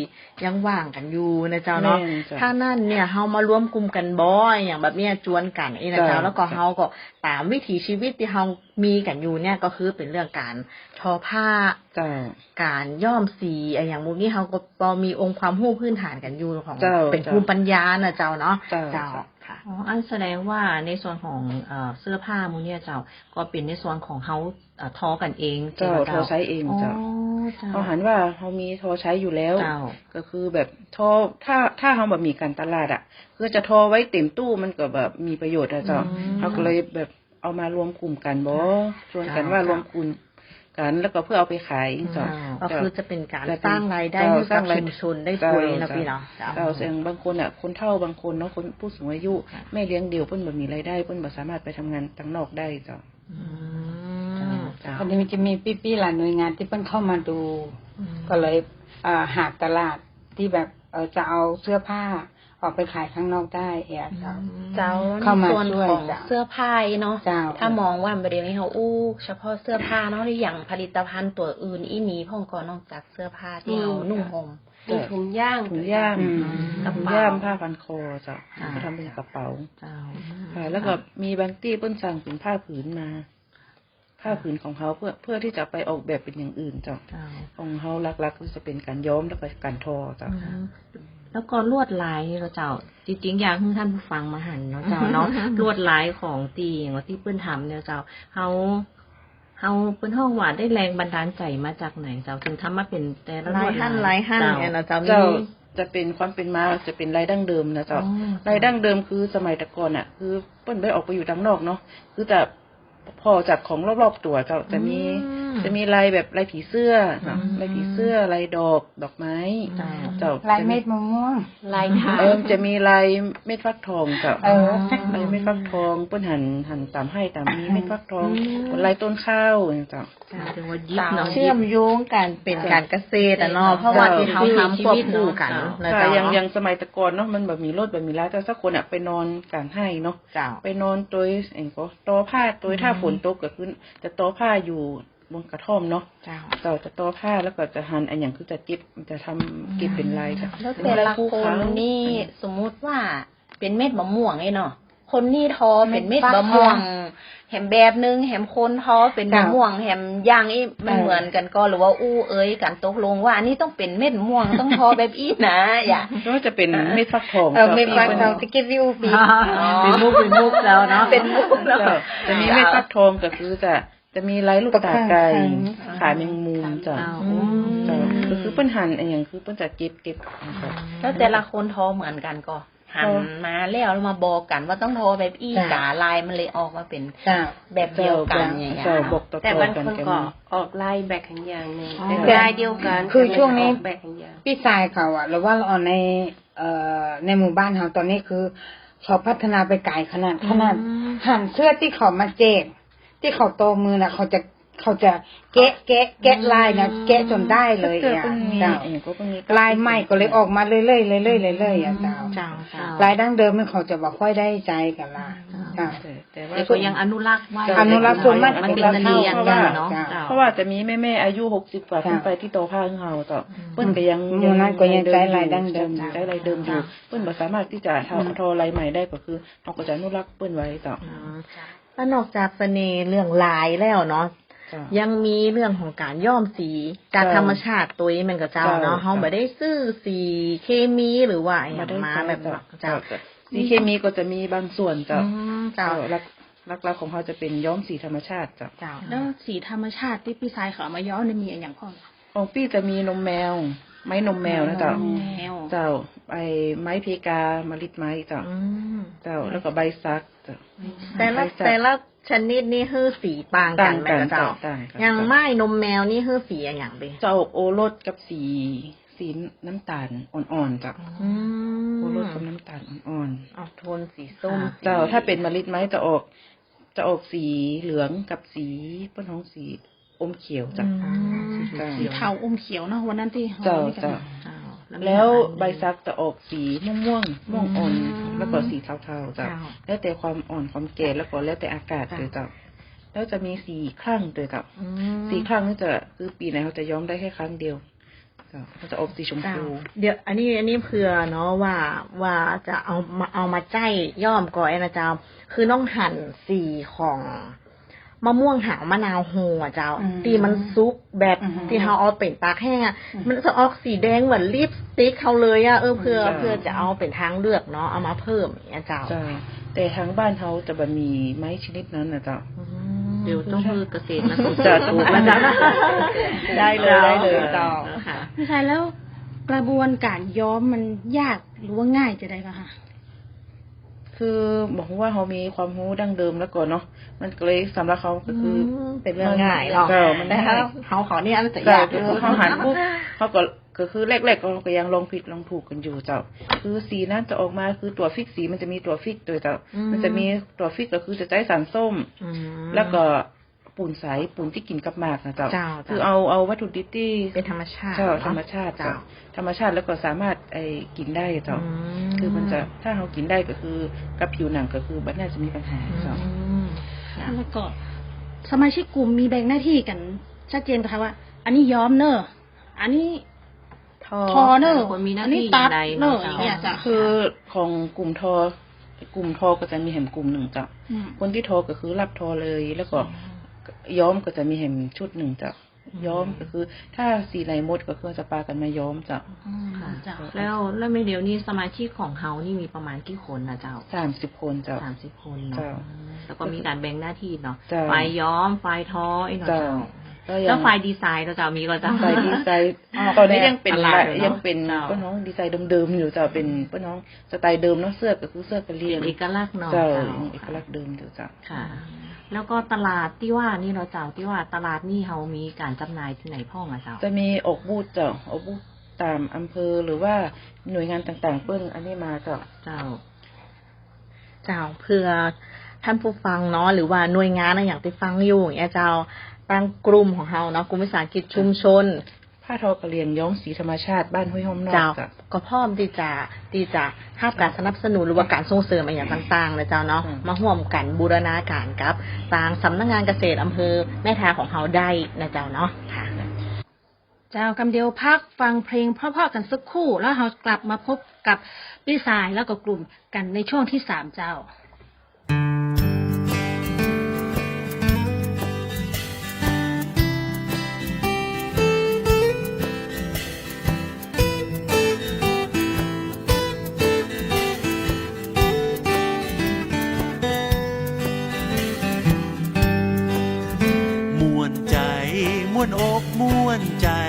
ยังว่างกั๋นอยู่นะเจ้าเนาะ แม่นเจ้า ถ้านั้นเนี่ย เฮามาลวมกลุ่มกั๋นบ่ อย่างแบบเนี้ย จวนกั๋นเองนะเจ้า เจ้า แล้วก็เฮาก็ต๋ามวิถีชีวิตตี้เฮามีกั๋นอยู่เนี่ย ก็คือเป๋นเรื่องก๋านทอผ้า เจ้า ก๋านย้อมสี อะหยังพวกนี้ เฮาก็ปอมีองค์ความฮู้พื้นฐานกั๋นอยู่ของ เจ้า เป๋น เจ้า ภูมิปัญญานะเจ้าเนาะ เจ้า เจ้า เจ้า ค่ะ อ๋อ อันแสดงว่าในส่วนของ เอ่อ เสื้อผ้าหมู่เนี่ยเจ้า ก็เป๋นในส่วนของเฮา เอ่อ ทอกั๋นเอง เจ้า ใจ้ก่อเจ้า ทอใจ๊เองเจ้า อ๋อ เจ้า เฮาหันว่าเฮามีทอใจ๊อยู่แล้ว เจ้า ก็คือแบบทอ ถ้า ถ้าเฮาบ่มีก๋านตลาดอะ คือจะทอไว้เต็มตู้มันก็บ่มีประโยชน์นะเจ้า อืม เฮาก็เลยแบบเอามาลวมกลุ่มกั๋นบ่ ชวนกั๋นว่า เจ้า ลวมกลุ่ม กัน แล้วก็เพื่อเอาไปขายเจ้า อืม ก็คือจะเป๋นก๋านสร้างรายได้ เจ้า หื้อกับชุมชนได้ตวยเนาะ เจ้า ปี้เนาะ เจ้า เจ้า อย่างบางคนน่ะ คนเฒ่าบางคนเนาะ คนผู้สูงอายุ ค่ะ แม่เลี้ยงเดี่ยว เปิ้นบ่มีรายได้ เปิ้นบ่สามารถไปทำงานตังนอกได้เจ้า อืม เจ้า เจ้า อันนี้มันจะมีปี้ๆ หลายหน่วยงานตี้เปิ้นเข้ามาดู อืม ก็เลย อ่า หาตลาดตี้แบบ เอ่อ จะเอาเสื้อผ้าออกไปขายข้างนอกได้อะเจ้า อืม เจ้า เข้ามาช่วย ในส่วนของ เจ้า เสื้อผ้าเนาะ เจ้า ถ้ามองว่าบ่าเดี่ยวนี้เฮาอู้เฉพาะเสื้อผ้าเนาะ หรืออย่างผลิตภัณฑ์ตั๋วอื่นอี้มีพ่องก่อ นอกจากเสื้อผ้าตี้เฮา อืม นุ่งห่ม มีถุงย่าง ถุงย่าง อืม กระเป๋า ถุงย่าง ผ้าพันคอเจ้า อ่า ก็ทำเป๋นกระเป๋า เจ้า ค่ะ แล้วก็มีบางตี้เปิ้นสั่งเป๋นผ้าผืนมา ผ้าผืนของเฮาเพื่อ เพื่อตี้จะไปออกแบบเป๋นอย่างอื่นเจ้า เจ้า ของเฮาหลักๆ ก็จะเป๋นก๋านย้อมแล้วก็ก๋านทอเจ้า อืม แล้วก็ลวดลายนี่ก็เจ้า จริงๆ อยากหื้อท่านผู้ฟังมาหันเนาะเจ้าเนาะ ลวดลายของตี้ ตี้เปิ้นทำเนี่ยเจ้า เฮา เฮาเปิ้นฮ้องว่าได้แรงบันดาลใจ๋มาจากไหนเจ้า ถึงทำมาเป๋นแต่ละลวดลาย ลายฮั่นลายฮั่น เจ้า เนี่ยนะเจ้า เจ้า มี จะเป๋นความเป๋นมา จะเป๋นลายดั้งเดิมนะเจ้า อ๋อ ลายดั้งเดิมคือสมัยแต่ก่อนน่ะ คือเปิ้นบ่ได้ออกไปอยู่ตังนอกเนาะ คือจะผ่อจากของรอบๆ ตั๋วเจ้า จะมี อืม จะมีลายแบบลายผีเสื้อเนาะ อืม ลายผีเสื้อ ลายดอก ดอกไม้ เจ้า เจ้า ลายเม็ดมะม่วง ลายทาง เออ จะมีลายเม็ดฟักทองเจ้า เออ ลายเม็ดฟักทอง เปิ้นหัน หันต๋ามไฮ่ต๋ามมีเม็ดฟักทอง อืม ลายต้นข้าวเจ้า เจ้า ถือว่ายิบเนาะ เชื่อมโยงกั๋นเป๋นก๋านเกษตรอะเนาะ เจ้า เพราะว่าตี้เฮาทำควบคู่กั๋น เจ้า นะ ค่ะ เจ้า อย่าง อย่างสมัยแต่ก่อนเนาะ มันบ่มีรถบ่มีลา แต่สักคนอะไปนอนก๋างไฮ่เนาะ เจ้า ไปนอนตวย เอ็งก็ตอผ้าตวย อืม ถ้าฝนตกก็คือจะตอผ้าอยู่บนกระท่อมเนาะ เจ้า เจ้า จะตอผ้าแล้วก็จะหันอะหยังคือจะเก็บ จะทำเก็บเป๋นลายเจ้า แล้วแต่ละคนนี่ สมมุติว่าเป๋นเม็ดมะม่วงนี่เนาะ คนนี้ทอเป๋นเม็ดมะม่วง แหมแบบนึ่ง แหมคนทอเป๋นมะม่วง แหมอย่างอี้ มันเหมือนกั๋นก่อ หรือว่าอู้เอ่ยกั๋นตกลงว่าอันนี้ต้องเป๋นเม็ดมะม่วง ต้องทอแบบอี้นะ อย่าง ก็จะเป๋นเม็ดฟักทอง เออ เจ้า เม็ดฟักทอง ตี้เก็บไว้อู้ปี๋ อ๋อ เป๋นมุก เป๋นมุกเจ้าเนาะ เป๋นมุกเนาะ เจ้า จะมีเม็ดฟักทองก็คือจะ จะมีลายลูกต๋าไก่ ขาแมงมุมเจ้า เจ้า อืม เจ้า ก็คือเปิ้นหันอะหยังคือเปิ้นจะเก็บ เก็บ แล้วแต่ละคนทอเหมือนกั๋นก่อ หันมาแล้วมาบอกกั๋นว่าต้องทอแบบอี้ เจ้า ก๋าลายมันเลยออกมาเป๋น เจ้า แบบเดียวกั๋น เจ้า อย่างเงี้ย เจ้า บอกต่อๆ กั๋น แต่บางคนก็ออกลายแบบอย่างนึ่ง อ๋อ แต่ลายเดียวกั๋น คือช่วงนี้ แต่มันออกแบบอย่าง ปี้ชายเขาอะ หรือว่าใน เอ่อ ในหมู่บ้านเฮาต๋อนนี้คือ เขาพัฒนาไปไก๋ขนาด อืม ขนาด หันเสื้อตี้เขามาแจก ตี้เขาตอมือน่ะ เขาจะ เขาจะแกะ แกะ แกะลายน่ะ อืม แกะจ๋นได้เลยอะ เจ้า เปิ้นมี เจ้า เปิ้นมี ลายใหม่ก็เลยออกมาเรื่อยๆ เรื่อยๆ เรื่อยๆ อะเจ้า เจ้า เจ้า ลายดั้งเดิมนี่เขาจะบ่ค่อยได้ใจ๊กั๋นละ เจ้า เจ้า แต่ แต่ว่า แต่ก็ยังอนุรักษ์ไว้ อนุรักษ์ ส่วนมาก มันเป๋นเสน่ห์อย่างนึ่งเนาะ เจ้า เจ้า เพราะว่าจะมีแม่ๆ อายุหกสิบกว่าขึ้นไปตี้ตอผ้าหื้อเฮาเจ้า อืม เปิ้นก็ยัง หมู่นั้นก็ยังใจ๊ลายดั้งเดิม ใจ๊ลายเดิมอยู่ เจ้า เปิ้นบ่สามารถตี้จะทอ อืม ทอลายใหม่ได้ ก็คือเฮาก็จะอนุรักษ์เปิ้นไว้เจ้า อืม แล้วนอกจากเสน่ห์เรื่องลายแล้วเนาะ เจ้า ยังมีเรื่องของก๋านย้อมสีจาก เจ้า ธรรมชาติตวยแม่นก่อเจ้าเนาะ เจ้า เฮาบ่ได้ซื้อสีเคมีหรือว่าอะหยังมาแบบ บ่ได้ใจ๊เจ้า เจ้า เจ้า สีเคมีก็จะมีบางส่วนเจ้า อืม เจ้า เจ้า หลัก หลักๆ ของเฮาจะเป๋นย้อมสีธรรมชาติเจ้า เจ้า แล้วสีธรรมชาติตี้ปี้ชายเขาเอามาย้อมนี่มีอะหยังพ่อง ของปี้จะมีนมแมว ไม้นมแมวนะเจ้า นมแมว เจ้า ไอ้ไม้เพกา มะลิดไม้เจ้า อืม เจ้า แล้วก็ใบสักเจ้า แต่ละ ใบสัก แต่ละชนิดนี่หื้อสีต่างกั๋น ต่างกั๋น แม่นก่อเจ้า เจ้า ต่างกั๋น อย่างไม้นมแมวนี่หื้อสีอะหยังเบ้ จะออกโอรสกับสี สีน้ำต๋าลอ่อนๆ เจ้า อืม โอรสกับน้ำต๋าลอ่อนๆ ออกโทนสีส้ม ค่ะ สี เจ้า ถ้าเป๋นมะลิดไม้จะออก จะออกสีเหลืองกับสี เปิ้นฮ้องสี อมเขียวเจ้า อืม สีเขียว เจ้า สีเทาอมเขียวเนาะ วันนั้นตี้ เจ้า เฮานี่กั๋น เจ้า เจ้า แล้วมี แล้ว อันหนึ่ง ใบสักจะออกสีม่วงๆ ม่วงอ่อน อืม แล้วก็สีเทาๆ เจ้า เจ้า แล้วแต่ความอ่อนความแก่ แล้วก็แล้วแต่อากาศ เจ้า ด้วยเจ้า แล้วจะมีสีคลั่งด้วยเจ้า อืม สีคลั่งนี่จะ คือปี๋ไหนเฮาจะย้อมได้แค่ครั้งเดียว เจ้า มันจะออกสีชมพู เจ้า เดี๋ยว อันนี้ อันนี้เผื่อเนาะว่า ว่าจะเอามา เอามาใจ๊ย้อมก่อไอ้นะเจ้า คือน้องหันสีของ มะม่วงหาวมะนาวโฮอะเจ้า อืม ตี้มันสุกแบบ อืม ตี้เฮาเอาเป๋นตากแห้งอะ อืม มันจะออกสีแดงเหมือนลิปสติกเฮาเลยอะ เออ เผื่อ อืม เผื่อจะเอาเป๋นตางเลือกเนาะ เอามาเพิ่มอย่างเงี้ยเจ้า เจ้า แต่ตางบ้านเฮาจะบ่มีไม้ชนิดนั้นนะเจ้า อืม เดี๋ยวต้องหื้อเกษตรมาศึกษาดูนะเจ้า ได้เลย ได้เลยเจ้า ค่ะ ไม่ใช่แล้ว กระบวนก๋านย้อมมันยากหรือว่าง่ายจะใดก่อคะ คือบ่ฮู้ว่าเฮามีความฮู้ดั้งเดิมแล้วก่อเนาะ มันก็เลยสำหรับเฮาก็คือ อืม เป๋นเรื่องง่ายเนาะ เจ้า มัน แต่ถ้าเฮาขอเนี่ยมันจะยาก เจ้า คือเฮาหันปุ๊บ เฮาก็ ก็คือแรกๆ ก็ ก็ยังลองผิดลองถูกกั๋นอยู่เจ้า คือสีนั้นจะออกมา คือตั๋วฟิกสีมันจะมีตั๋วฟิกตวยเจ้า อืม มันจะมีตั๋วฟิกก็คือจะใจ๊สารส้ม อืม แล้วก็ ปูนใส ปูนตี้กิ๋นกับหมากนะเจ้า เจ้า คือเอา เอาวัตถุดิบตี้ เป๋นธรรมชาติ เจ้า เนาะ ธรรมชาติ เจ้า เจ้า ธรรมชาติแล้วก็สามารถ ไอ้ กิ๋นได้เจ้า อืม คือมันจะ ถ้าเฮากิ๋นได้ก็คือกับผิวหนังก็คือบ่น่าจะมีปัญหาเจ้า อืม ค่ะ แล้วก็สมาชิกกลุ่มมีแบ่งหน้าตี้กั๋นชัดเจนก่อคะว่า อันนี้ย้อมเน่อ อันนี้ ทอ ทอเน่อ คนมีหน้าตี้ อันนี้ตัดเน่อ อย่างใดเนาะเจ้า อย่างเงี้ยเจ้า คือของกลุ่มทอ กลุ่มทอก็จะมีแหมกลุ่มนึ่งเจ้า อืม คนตี้ทอก็คือรับทอเลย แล้วก็ อืม ย้อมก็จะมีแหมชุดนึ่งเจ้า อืม ย้อมก็คือถ้าสีไหนหมดก็คือจะปากั๋นมาย้อมเจ้า อืม ค่ะ เจ้า แล้ว แล้วแม่เดียวนี้สมาชิกของเฮานี่มีประมาณกี่คนนะเจ้า สามสิบคนเจ้า สามสิบคนเนาะ เจ้า อืม แล้วก็มีก๋านแบ่งหน้าตี้เนาะ เจ้า ฝ่ายย้อม ฝ่ายทอ ไอ้เนาะ เจ้า เจ้า แล้วฝ่ายดีไซน์เนาะเจ้า มีก่อเจ้า ฝ่ายดีไซน์ ออกแบบ ตอนนี้ยังเป๋น ตลาดอยู่เนาะ ยังเป๋น เจ้า ป้อน้องดีไซน์เดิมๆ อยู่เจ้า เป๋นป้อน้องสไตล์เดิมเนาะ เสื้อก็คือเสื้อกะเหรี่ยง เป๋นเอกลักษณ์เนาะ เจ้า เจ้า เอกลักษณ์เดิมอยู่เจ้า ค่ะ แล้วก็ตลาดตี้ว่านี่เนาะเจ้า ตี้ว่าตลาดนี่เฮามีก๋านจำหน่ายตี้ไหนพ่องอะเจ้า จะมีออกบูธเจ้า ออกบูธต๋ามอำเภอหรือว่าหน่วยงานต่างๆ เปิ้นอันนี้มาเจ้า เจ้า เจ้า เปื้อต้านผู้ฟังเนาะ หรือว่าหน่วยงานอะหยังตี้ฟังอยู่อย่างเงี้ยเจ้า ตางกลุ่มของเฮาเนาะ กลุ่มวิสาหกิจชุมชน ผ้าทอกะเหรี่ยงย้อมสีธรรมชาติบ้านห้วยห้อมนอก เจ้า เจ้า ก็พร้อมตี้จะ ตี้จะฮับก๋านสนับสนุนหรือว่าก๋านส่งเสริมอะหยังต่างๆ นะเจ้าเนาะ อืม มาฮ่วมกั๋นบูรณาก๋านกับตางสำนักงานเกษตรอำเภอแม่ทาของเฮาได้นะเจ้าเนาะ ค่ะ เจ้า กำเดียวพักฟังเพลงเพราะๆ กั๋นสักครู่ แล้วเฮากลับมาพบกับปี้สายแล้วก็กลุ่มกั๋นในช่วงตี้สามเจ้า ม่วนใจ๋ ม่วนอกม่วนใจ๋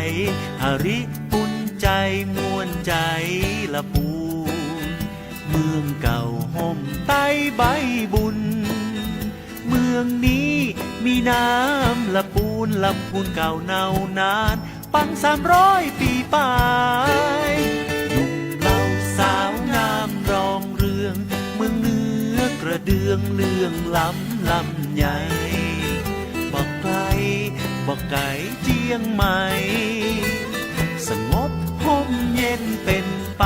ฮาริปุณใจ๋ ม่วนใจ๋ละปูน เมืองเก่าฮ่มใต้ใบบุญ เมืองนี้มีนามละปูน ลำพูนเก่านานนาน ปังสามร้อยปี๋ป๋าย หนุ่มเหล่าสาวงามรองเรือง เมืองเหนือกระเดื่องเลื่องล้ำลำใหญ่ บ่ไก๋ บ่ไก๋เจียงใหม่ สงบฮ่มเย็นเป๋นไป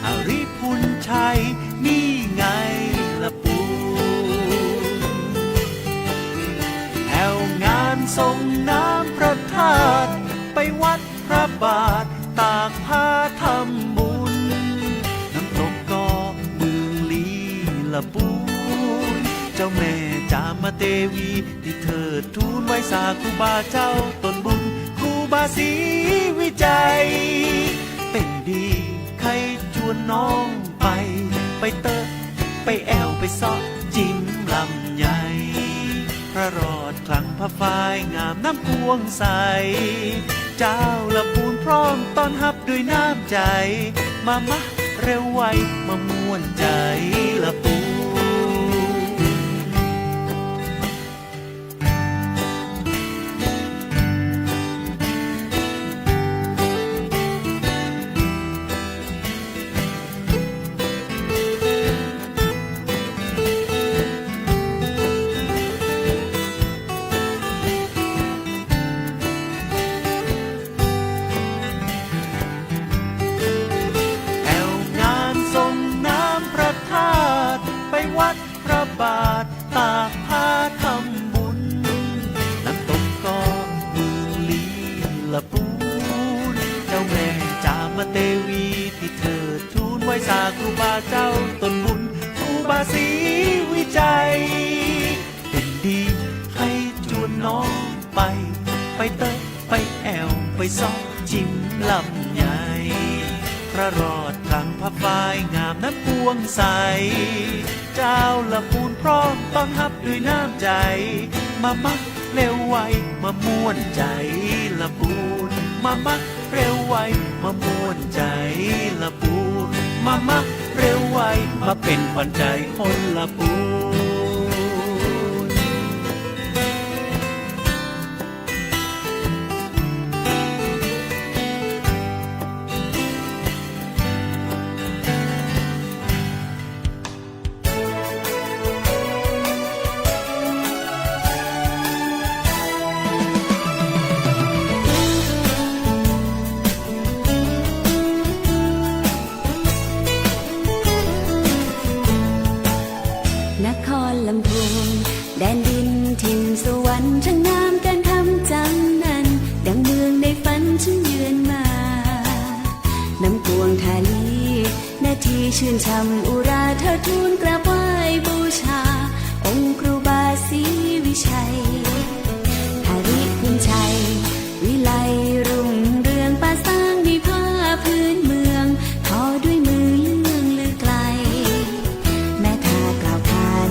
ฮาริปุณใจ๋ นี่ไงละปูน แอ่วงานส่งน้ำพระธาตุ ไปวัดพระบาท ตากผ้าทำบุญ น้ำตกก็เมืองลี้ละปูน เจ้าแม่จามเตวี ตี้เทิดทูนไหว้สาครูบาเจ้าตนบุญ ครูบาศรีวิชัย เป๋นดีใค่จวนน้องไป ไปเต๊อะไปแอ่วไปเซาะจิมลำใหญ่ พระรอดคลังพระฝ้ายงามน้ำกว้างใส เจ้าละปูนพร้อมต้อนฮับด้วยน้ำใจ๋ มา มาเร็วไว มาม่วนใจ๋ละปูน แอ่วงานส่งน้ำพระธาตุ ไปวัดพระบาท ตากผ้าทำบุญ น้ำตกก็เมืองลี้ละปูน เจ้าแม่จามเตวี ตี้เทิดทูนไหว้สาครูบาเจ้าตนบุญ ครูบาศรีวิชัย เป๋นดีใค่จวนน้องไป ไปเต๊อะไปแอ่วไปเซาะจิมลำใหญ่ พระรอดคลังพระฝ้ายงามน้ำกว้างใส เจ้าละปูนพร้อมต้อนฮับด้วยน้ำใจ๋ มา มาเร็วไว มาม่วนใจ๋ละปูน มา มาเร็วไว มาม่วนใจ๋ละปูน มา มาเร็วไว ไป มาเป๋นขวัญใจ๋คนละปูน นครลำพูน แดนดินถิ่นสวรรค์ ช่างงามเกินคำจำนัน ดังเมืองในฝันฉันเยือนมา น้ำกวงทาลี นาทีชื่นช่ำอุรา เทิดทูนกราบไหว้บูชา องค์ครูบาศรีวิชัย ทาริพุนชัย วิไลรุ่งเรือง ปะสร้างมีผ้าพื้นเมือง ทอด้วยมือเยื่องลือไกล แม่ทากล่าวขาน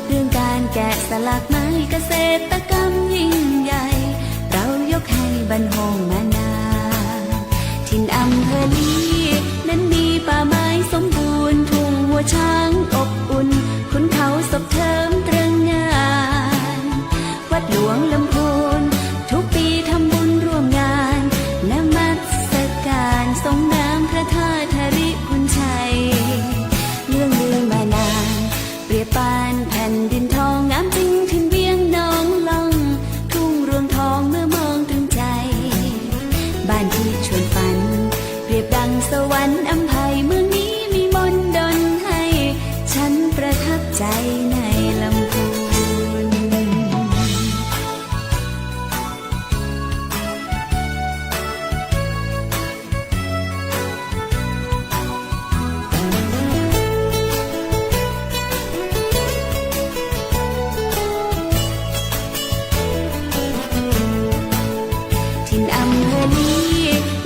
เรื่องการแกะสลักไม้ เกษตรกรรมยิ่งใหญ่ เรายกให้บ้านโฮงมานาน ถิ่นอำเภอลี นั้นมีป่าไม้สมบูรณ์ ทุ่งวัวช้างอบอุ่น ขุนเขาศพเทิมตระหง่าน วัดหลวงลำพูน ทุกปีทำบุญร่วมงาน นมัสการทรงน้ำพระธาตุทาริพุนชัย เรื่องลือมานาน เปรียบปานแผ่นดินทอง งามจริงถิ่นเวียงหนองล่อง ทุ่งรวงทองเมื่อมองตรึงใจ บ้านที่ชวนฝัน เปรียบดังสวรรค์อำไพ เมืองนี้มีมนต์ดลให้ ฉันประทับใจในลำพูน ถิ่นอำเภอลี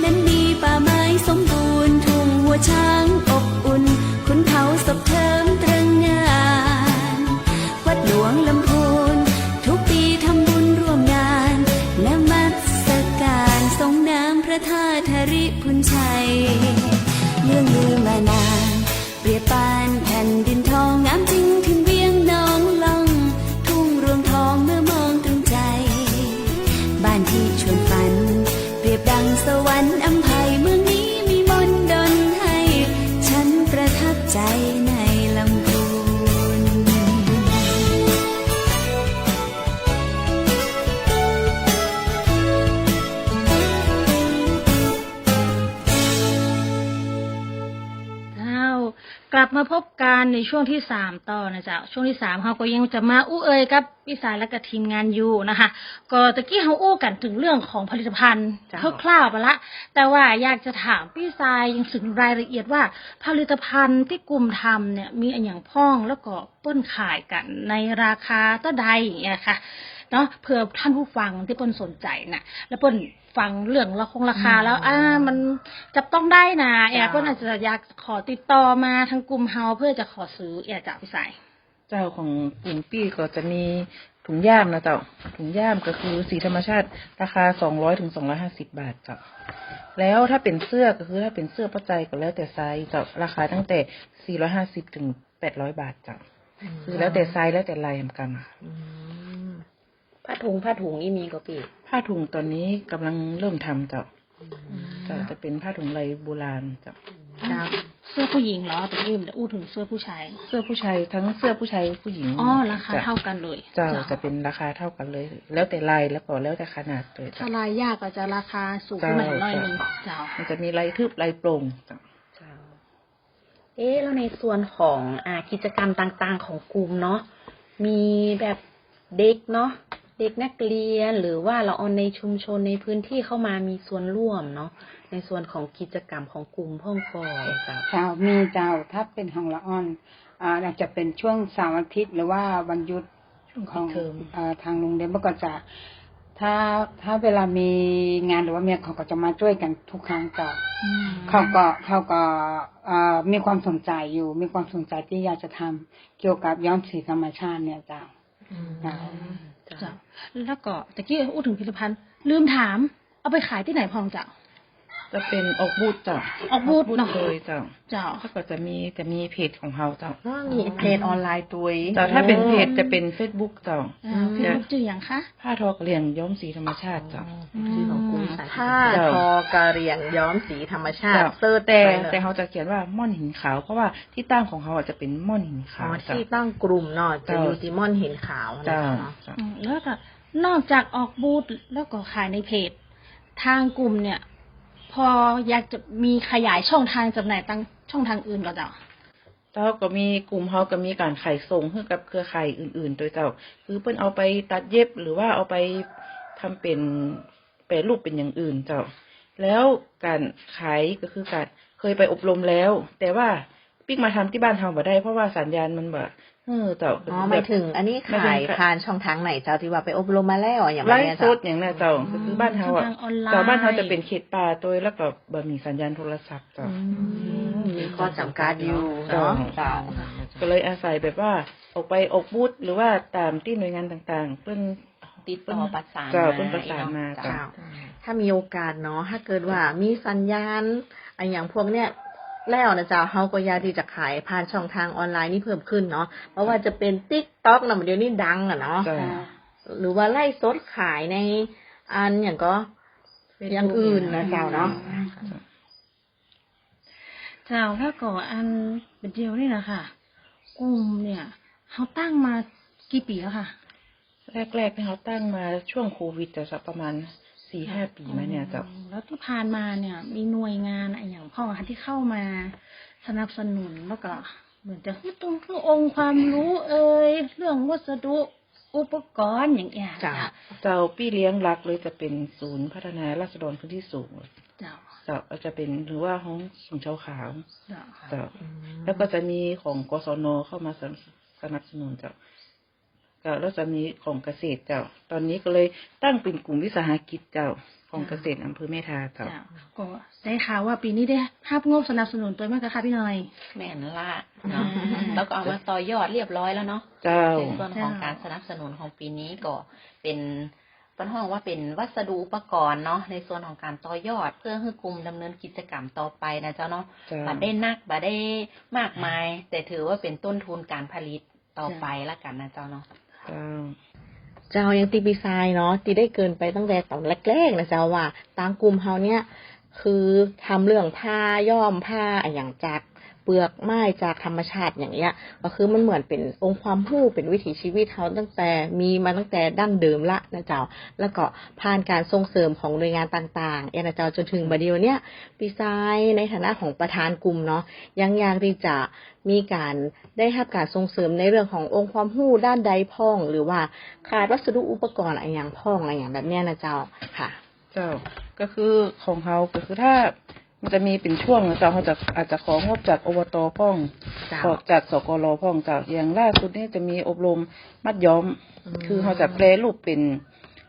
นั้นมีป่าไม้สมบูรณ์ ทุ่งวัวช้างอบอุ่น ขุนเขาศพเทิมตระหง่าน วัดหลวงลำพูน ทุกปีทำบุญร่วมงาน นมัสการทรงน้ำพระธาตุทาริพุนชัย เรื่องลือมานาน เปรียบปานแผ่นดินทอง งามจริงถิ่นเวียงหนองล่อง ทุ่งรวงทองเมื่อมองตรึงใจ บ้านที่ชวนฝัน เปรียบดังสวรรค์อำไพ เมืองนี้มีมนต์ดลให้ ฉันประทับใจในลำพูน เจ้า กลับมาพบกันในช่วงที่สามต่อนะเจ้า ช่วงที่สามเฮาก็ยังจะมาอู้เอ่ยกับปี้สายและก็ทีมงานอยู่นะคะ ก็ตะกี้เฮาอู้กั๋นเถิงเรื่องของผลิตภัณฑ์ เจ้า คร่าวๆ ไปละ แต่ว่าอยากจะถามปี้สายยังเถิงรายละเอียดว่าผลิตภัณฑ์ตี้กลุ่มทำเนี่ยมีอะหยังพ่อง แล้วก็เปิ้นขายกั๋นในราคาเต้าใดอย่างเงี้ยค่ะ เนาะ เผื่อท่านผู้ฟังตี้เปิ้นสนใจ๋น่ะ แล้วเปิ้น ฟังเรื่องราคงราคาแล้ว อืม อ่า มันจับต้องได้นะ เจ้า แอ เปิ้นอาจจะอยากขอติดต่อมาทางกลุ่มเฮาเพื่อจะขอซื้อ แอ เจ้า ปี้สาย เจ้า ของกลุ่มปี้ก็จะมีถุงย่ามนะเจ้า ถุงย่ามก็คือสีธรรมชาติ ราคาสองร้อยถึงสองร้อยห้าสิบบาทเจ้า แล้วถ้าเป๋นเสื้อก็คือถ้าเป๋นเสื้อป้อใจ๋ก็แล้วแต่ไซส์เจ้า ราคาตั้งแต่สี่ร้อยห้าสิบถึงแปดร้อยบาทเจ้า อืม คือแล้วแต่ไซส์แล้วแต่ลายเหมือนกั๋น อืม ผ้าถุง ผ้าถุงอี้มีก่อปี้ ผ้าถุงต๋อนนี้ก่ำลังเริ่มทำเจ้า อืม เจ้า จะเป๋นผ้าถุงลายโบราณเจ้า เจ้า เสื้อผู้หญิงเหรอ ตะกี้อู้เถิงเสื้อผู้ชาย เสื้อผู้ชาย ทั้งเสื้อผู้ชายผู้หญิง อ๋อ ราคา เจ้า เท่ากั๋นเลย เจ้า เจ้า จะเป๋นราคาเท่ากั๋นเลย แล้วแต่ลายแล้วก็แล้วแต่ขนาดเลย ถ้าลายยากก็จะราคาสูงขึ้นมาหน่อยหนึ่ง เจ้า เจ้า มันจะมีลายทึบลายโปร่งเจ้า เจ้า เอ๊ะ แล้วในส่วนของ อ่า กิจกรรมต่างๆ ของกลุ่มเนาะ มีแบบเด็กเนาะ เด็กนักเรียน หรือว่าละอ่อนในชุมชนในพื้นที่เข้ามามีส่วนร่วมเนาะ ในส่วนของกิจกรรมของกลุ่มพ่องก่อเจ้า เจ้า มีเจ้า ถ้าเป๋นของละอ่อน อ่า อาจจะเป๋นช่วงเสาร์อาทิตย์ หรือว่าวันหยุด ช่วงปิดเทอม ของ เอ่อ ทางโรงเรียนเปิ้นก็จะ ถ้า ถ้าเวลามีงานหรือว่ามี เขาก็จะมาจ้วยกั๋นทุกครั้งเจ้า อืม เขาก็ เขาก็ เอ่อ มีความสนใจ๋อยู่ มีความสนใจ๋ตี้อยากจะทำเกี่ยวกับย้อมสีธรรมชาติเนี่ยเจ้า อืม เจ้า เจ้า แล้วก็ตะกี้อู้เถิงผลิตภัณฑ์ ลืมถาม เอาไปขายตี้ไหนพ่องเจ้า จะเป๋นออกบูธเจ้า ออกบูธ ออกบูธ เนาะ โดยเจ้า เจ้า แล้วก็จะมี จะมีเพจของเฮาเจ้า อ๋อ มีเพจออนไลน์ตวย เจ้า ถ้าเป๋นเพจจะเป๋นเฟซบุ๊กเจ้า อ่า อืม เฟซบุ๊กจื้อหยังคะ ผ้าทอกะเหรี่ยงย้อมสีธรรมชาติเจ้า อ๋อ อืม จื้อของกลุ่มสาขา ผ้าทอกะเหรี่ยงย้อมสีธรรมชาติ เจ้า เซิร์ช แต่ ไปเลย แต่เฮาจะเขียนว่าม่อนหินขาว เพราะว่าตี้ตั้งของเฮาอะจะเป๋นม่อนหินขาว อ๋อ เจ้า ตี้ตั้งกลุ่มเนาะ จะอยู่ เจ้า ตี้ม่อนหินขาวนะ เจ้า เนาะ เจ้า อืม แล้วก็นอกจากออกบูธแล้วก็ขายในเพจ ทางกลุ่มเนี่ย พออยากจะมีขยายช่องทางจำหน่ายตางช่องทางอื่นก่อเจ้า เจ้า ก็มีกลุ่มเฮาก็มีก๋านขายส่งหื้อกับเครือข่ายอื่นๆ ตวยเจ้า คือเปิ้นเอาไปตัดเย็บหรือว่าเอาไปทำเป๋นแปรรูปเป๋นอย่างอื่นเจ้า แล้วก๋านขายก็คือก๋าน เคยไปอบรมแล้ว แต่ว่าปิ๊กมาทำตี้บ้านเฮาบ่ได้ เพราะว่าสัญญาณมันบ่ เออ เจ้า อ๋อ หมายถึงอันนี้ขายผ่านช่องทางไหนเจ้า ตี้ว่าไปอบรมมาแล้วอะ อย่างแบบเนี้ยเจ้า ไลฟ์สดอย่างเนี้ยเจ้า อืม ก็คือบ้านเฮาอะ ช่องทางออนไลน์ เจ้า บ้านเฮาจะเป๋นเขตป่าตวย แล้วก็บ่มีสัญญาณโทรศัพท์เจ้า อืม มีข้อจำกัดอยู่เนาะ เจ้า เจ้า ก็เลยอาศัยแบบว่าออกไปออกบูธ หรือว่าต๋ามตี้หน่วยงานต่างๆ เปิ้น ติดต่อประสาน เจ้า มา เปิ้นประสานมา เจ้า เจ้า ถ้ามีโอกาสเนาะ ถ้าเกิดว่ามีสัญญาณอะหยังพวกเนี้ยแล้วนะเจ้า เฮาก็อยากตี้จะขายผ่านช่องทางออนไลน์นี่เพิ่มขึ้นเนาะ เพราะว่าจะเป๋นติ๊กต็อกนะ เดี๋ยวนี้ดังอะเนาะ เจ้า หรือว่าไลฟ์สดขายในอันอย่างก็ เฟซบุ๊ก อย่างอื่นนะเจ้าเนาะ เจ้า แล้วก็อันเดียวนี่นะคะ กลุ่มเนี่ย เฮาตั้งมากี่ปี๋แล้วคะ แรกๆ นี่เฮาตั้งมาช่วงโควิดเจ้า สักประมาณสี่ห้าปี๋มาเนี่ยเจ้า อืม แล้วตี้ผ่านมาเนี่ย มีหน่วยงานอะหยังพ่องคะ ตี้เข้ามาสนับสนุน แล้วก็เหมือนจะหื้อตุ้มหื้อองค์ความรู้เอ่ย เรื่องวัสดุอุปกรณ์อย่างเงี้ย เจ้า เจ้า เจ้า ปี้เลี้ยงหลักเลยจะเป๋นศูนย์พัฒนาราษฎรพื้นที่สูง เจ้า เจ้า ก็จะเป๋น หรือว่าห้องศูนย์ชาวขาว เจ้า เจ้า อืม แล้วก็จะมีของ กศน เข้ามาสนับ สนับสนุนเจ้า เจ้า แล้วจะมีของเกษตรเจ้า ตอนนี้ก็เลยตั้งเป๋นกลุ่มวิสาหกิจเจ้า ของเกษตรอำเภอแม่ทาเจ้า เจ้า ก็ได้ข่าวว่าปี๋นี้ได้ฮับงบสนับสนุนตวยมากค่ะพี่น้อย แม่นละเนาะ อืม แล้วก็เอามาต่อยอดเรียบร้อยแล้วเนาะ เจ้า ในส่วนของก๋านสนับสนุนของปี๋นี้ก็เป๋น เปิ้นฮ้องว่าเป๋นวัสดุอุปกรณ์เนาะ ในส่วนของก๋านต่อยอด เพื่อหื้อกลุ่มดำเนินกิจกรรมต่อไปนะเจ้าเนาะ เจ้า บ่ได้หนัก บ่ได้มากมาย แต่ถือว่าเป๋นต้นทุนก๋านผลิต ต่อไปละกั๋นนะเจ้าเนาะ เจ้า เจ้า อย่างตี้ปี้ชายเนาะ ตี้ได้เกริ่นไปตั้งแต่ต๋อนแรกๆ นะเจ้า ว่าตางกลุ่มเฮาเนี่ย คือทำเรื่องผ้าย้อมผ้าอะหยังจากเปลือกไม้จากธรรมชาติอย่างเนี้ย ก็คือมันเหมือนเป๋นองค์ความรู้ เป๋นวิถีชีวิตเฮาตั้งแต่ มีมาตั้งแต่ดั้งเดิมละนะเจ้า แล้วก็ผ่านก๋านส่งเสริมของหน่วยงานต่างๆ เอี้ยนะเจ้า จ๋นเถิงบ่าเดี่ยวเนี่ย ปี้ชายในฐานะของประธานกลุ่มเนาะ ยังอยากตี้จะ มีก๋านได้ฮับก๋านส่งเสริมในเรื่องขององค์ความรู้ด้านใดพ่อง หรือว่าขาดวัสดุอุปกรณ์อะหยังพ่องอะหยังแบบเนี้ยนะเจ้า ค่ะ เจ้า ก็คือของเฮาก็คือถ้ามันจะมีเป๋นช่วงนะเจ้า เฮาจะอาจจะของบจาก อบต พ่อง เจ้า ขอจาก สกล พ่องเจ้า อย่างล่าสุดนี่จะมีอบรมมัดย้อม อืม คือเฮาจะแปรรูปเป๋น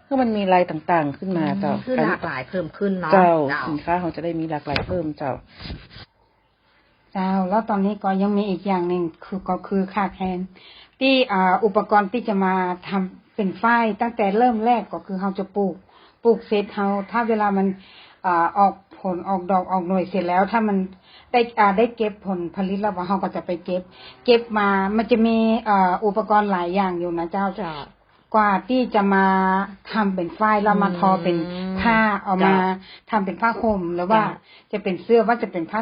คือมันมีลายต่างๆ ขึ้นมาเจ้า อืม คือหลากหลายเพิ่มขึ้นเนาะ เจ้า เจ้า สินค้าเฮาจะได้มีหลากหลายเพิ่มเจ้า เจ้า แล้วต๋อนนี้ก็ยังมีอีกอย่างนึ่ง คือ ก็คือขาดแคลนตี้ อ่า อุปกรณ์ตี้จะมาทำเป๋นฝ้าย ตั้งแต่เริ่มแรกก็คือเฮาจะปลูก ปลูกเสร็จเฮา ถ้าเวลามัน อ่า ออกผลออกดอกออกหน่วยเสร็จแล้ว ถ้ามันได้ อ่า ได้เก็บผลผลิตแล้ว เฮาก็จะไปเก็บ เก็บมา มันจะมี อ่า อุปกรณ์หลายอย่างอยู่นะเจ้า เจ้า กว่าตี้จะมาทำเป๋นฝ้าย แล้วมาทอเป๋นผ้า อืม เอามา เจ้า ทำเป๋นผ้าห่ม หรือว่า เจ้า จะเป๋นเสื้อ ว่าจะเป๋นผ้า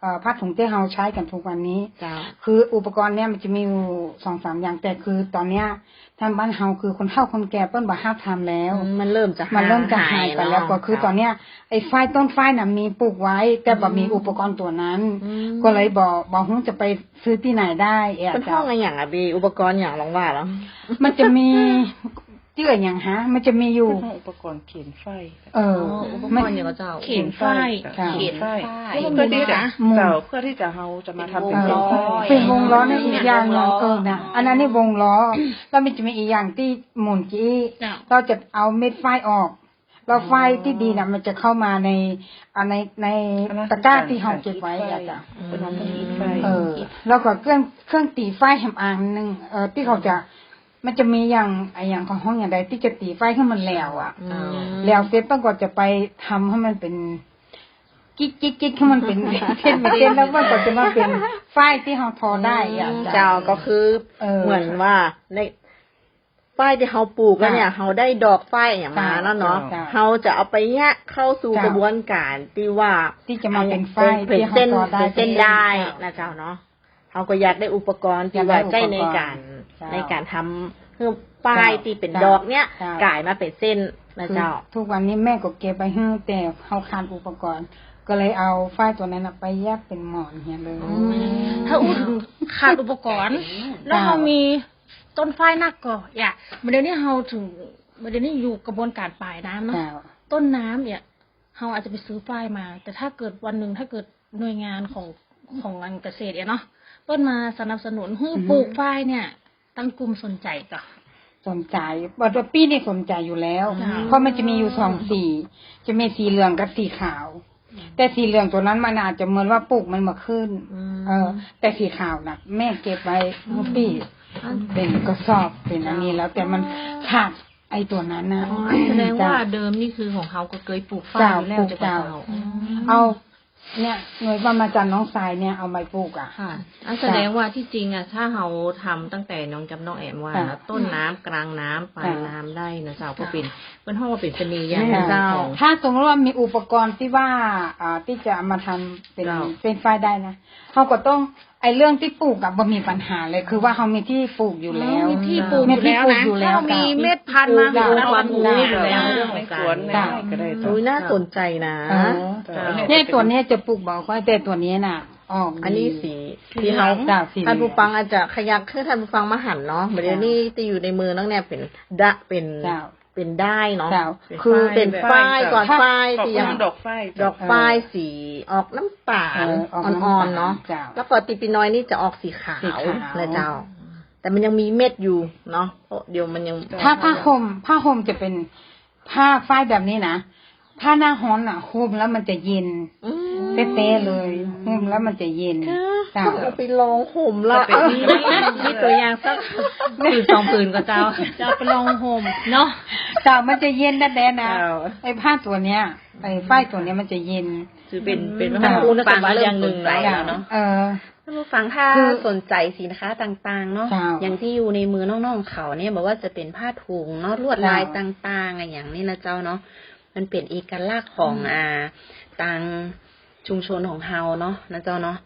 เอ่อ ผ้าถุงตี้เฮาใช้กั๋นทุกวันนี้ เจ้า คืออุปกรณ์เนี่ยมันจะมีอยู่สองสามอย่าง แต่คือต๋อนเนี้ย ตางบ้านเฮาคือคนเฒ่าคนแก่เปิ้นบ่ฮับทำแล้ว อืม มันเริ่มจะ มันเริ่มจะหายไปแล้ว หายเนาะ ก็คือ เจ้า ต๋อนเนี้ย ไอ้ฝ้ายต้นฝ้ายน่ะมีปลูกไว้ แต่บ่มี อืม อุปกรณ์ตั๋วนั้น อืม ก็เลยบ่ บ่ฮู้จะไปซื้อตี้ไหนได้ เปิ้นฮ้องอะหยังอะ มีอุปกรณ์หยังลองว่าลอง มันจะมี จื้ออะหยังฮะ มันจะมีอยู่ เปิ้นฮ้องอุปกรณ์เข็นฝ้าย เออ อ๋อ อุปกรณ์หยังก็เจ้า เข็นฝ้าย เจ้า เข็นฝ้าย เข็นฝ้าย แล้วมัน เพื่อตี้จะ มีไหมคะ เจ้า เพื่อตี้จะเฮาจะมาทำเป๋น เป๋นวงล้อ เป๋นวงล้อ นั่นอีกอย่างนึ่ง วงล้อ เออ นะ อันนั้นนี่วงล้อ แล้วมันจะมีอีกอย่างตี้หมุนกี้ เจ้า เราจะเอาเม็ดฝ้ายออก แล้วฝ้ายตี้ดีน่ะ มันจะเข้ามาใน อ่า ใน ใน อันนั้น ตะกร้าตี้เฮาเก็บไว้อะเจ้า เปิ้นฮ้องเข็นฝ้าย เออ แล้วก็เครื่อง เครื่องตี๋ฝ้ายแหมอันนึ่ง เออ ตี้เขาจะ มันจะมีอย่าง อะหยัง เขาฮ้องอย่างใดตี้จะตี๋ฝ้ายหื้อมันแหลวอะ อืม แหลวเสร็จเปิ้นก็จะไปทำหื้อมันเป๋น จิ๊กจิ๊กจิ๊ก คือมันเป๋นเส้นเป๋นเส้น แล้วมันก็จะมาเป๋นฝ้ายตี้เฮาทอได้อะ อืม เจ้า เจ้า ก็คือ เออ เหมือนว่าใน ฝ้ายตี้เฮาปลูกแล้วเนี่ย เจ้า เฮาได้ดอกฝ้ายอย่างมาแล้วเนาะ เจ้า เฮาจะเอาไปเยียะเข้าสู่ เจ้า กระบวนก๋านตี้ว่า ตี้จะมาเป๋นฝ้าย เป๋น ตี้เฮาทอได้ เป๋นเส้น เป๋นเส้นด้าย เจ้า นะเจ้าเนาะ เฮาก็อยากได้อุปกรณ์ตี้ว่าใจ๊ในก๋าน อยากได้อุปกรณ์ เจ้า ในก๋านทำหื้อฝ้ายตี้เป๋นดอกเนี่ย เจ้า ก๋ายมาเป๋นเส้นนะเจ้า คือทุกวันนี้แม่ก็เก็บไว้หื้อ แต่เฮาขาดอุปกรณ์ ก็เลยเอาฝ้ายตั๋วนั้นน่ะไปเย็บเป๋นหมอนเหียเลย อืม ถ้าอู้เถิงขาดอุปกรณ์ แล้วเฮามีต้นฝ้ายนักก่อ อย่า บ่าเดี่ยวนี้เฮาเถิง บ่าเดี่ยวนี้อยู่กระบวนก๋านป๋ายน้ำเนาะ เจ้า ต้นน้ำเนี่ย เฮาอาจจะไปซื้อฝ้ายมา แต่ถ้าเกิดวันนึ่ง ถ้าเกิดหน่วยงานของ ของอันเกษตรเนี่ยเนาะ เปิ้นมาสนับสนุนหื้อ อือฮึ ปลูกฝ้ายเนี่ย ตังกลุ่มสนใจ๋ก่อ สนใจ๋ บ่าเดี่ยวปี้นี่สนใจ๋อยู่แล้ว เจ้า เพราะมันจะมีอยู่สองสี จะมีสีเหลืองกับสีขาว แต่สีเหลืองตั๋วนั้นมันอาจจะเหมือนว่าปลูกมันบ่ขึ้น อืม เออ แต่สีขาวน่ะ แม่เก็บไว้หื้อปี้ อืม เป๋นกระสอบ เป๋นอันนี้แล้ว แต่มันขาดไอ้ตั๋วนั้นน่ะ อ๋อ แสดงว่า เจ้า เดิมนี่คือของเฮาก็เกยปลูกฝ้าย เจ้า อยู่แล้ว ปลูก เจ้า เจ้า อืม เอา เนี่ย หน่วยว่ามาจากน้องสายเนี่ยเอามาปลูกอะ ค่ะ อันแสดงว่าตี้จริงอะ ถ้าเฮาทำตั้งแต่น้องจ๊อบน้องแอ๋มว่า ค่ะ ต้นน้ำ กลางน้ำ ป๋ายน้ำได้นะเจ้า ค่ะ ก็เป๋น เปิ้นฮ้องว่าเป๋นเสน่ห์อย่างหนึ่ง เจ้า ของ ถ้าสมมุติว่ามีอุปกรณ์ตี้ว่า อ่า ตี้จะเอามาทำเป๋น เจ้า เส้นฝ้ายได้นะ เฮาก็ต้อง ไอ้เรื่องตี้ปลูกอะบ่มีปัญหาเลย คือว่าเฮามีตี้ปลูกอยู่แล้ว อ๋อ มีตี้ปลูกอยู่แล้วนะ มีตี้ปลูกอยู่แล้ว ถ้ามีเม็ดพันธุ์มา เจ้า เราก็ปลูกอยู่แล้ว เรื่องของก๋าน ในสวน เจ้า ก็ได้ โอ้ย น่าสนใจ๋นะ เออ เจ้า เนี่ยตั๋วเนี้ยจะปลูกบ่ค่อย แต่ตั๋วเนี้ยน่ะ ออกดี อันนี้สี สีเหลือง ที่เฮา เจ้า สีเหลือง ต้านผู้ฟังอาจจะขยับหื้อต้านผู้ฟังมาหันเนาะ บ่าเดี่ยวนี้ตี้อยู่ในมือน้องเนี่ยเป๋นดะ เป๋น เจ้า เป๋นด้ายเนาะ เจ้า เป๋น คือ ฝ้าย เป๋นฝ้าย แบบ ก่อน ฝ้าย ฝ้าย ตี้ยัง ดอกฝ้าย ดอกฝ้าย เออ สีออกน้ำต๋าล เออ ออกน้ำต๋าล อ่อนๆ เนาะ เจ้า แล้วก็ตี้ปี้น้อยนี่จะออกสีขาว สีขาว นะเจ้า แต่มันยังมีเม็ดอยู่เนาะ เพราะเดี๋ยวมันยัง ถ้าผ้าห่ม ผ้าห่มจะเป๋นผ้าฝ้ายแบบนี้นะ ถ้าหน้าฮ้อนน่ะ ห่มแล้วมันจะเย็น อืม เต๊ะๆ เลย ห่มแล้วมันจะเย็น ค่ะ เจ้า เอาไปลองห่มละ เอาไป มี มีตั๋วอย่างสักผืนสองผืนก่อเจ้า จะเอาไปลองห่มเนาะ เจ้า มันจะเย็นแต๊ๆ นะ เจ้า ไอ้ผ้าตั๋วเนี้ย ไอ้ฝ้ายตั๋วเนี้ยมันจะเย็น ถือเป๋น เป๋น อืม ผ้าคุณสมบัติอย่างหนึ่ง เจ้า แล้วเนาะ เออ ต้านผู้ฟัง ถ้า คือ สนใจ๋สินค้าต่างๆ เนาะ เจ้า อย่างตี้อยู่ในมือน้องๆ เขาเนี่ย บ่ว่าจะเป๋นผ้าถุงเนาะ ลวดลาย เจ้า ต่างๆ อะหยังนี่นะเจ้าเนาะ มันเป๋นเอกลักษณ์ของ อืม อ่า ตางชุมชนของเฮาเนาะ นะเจ้าเนาะ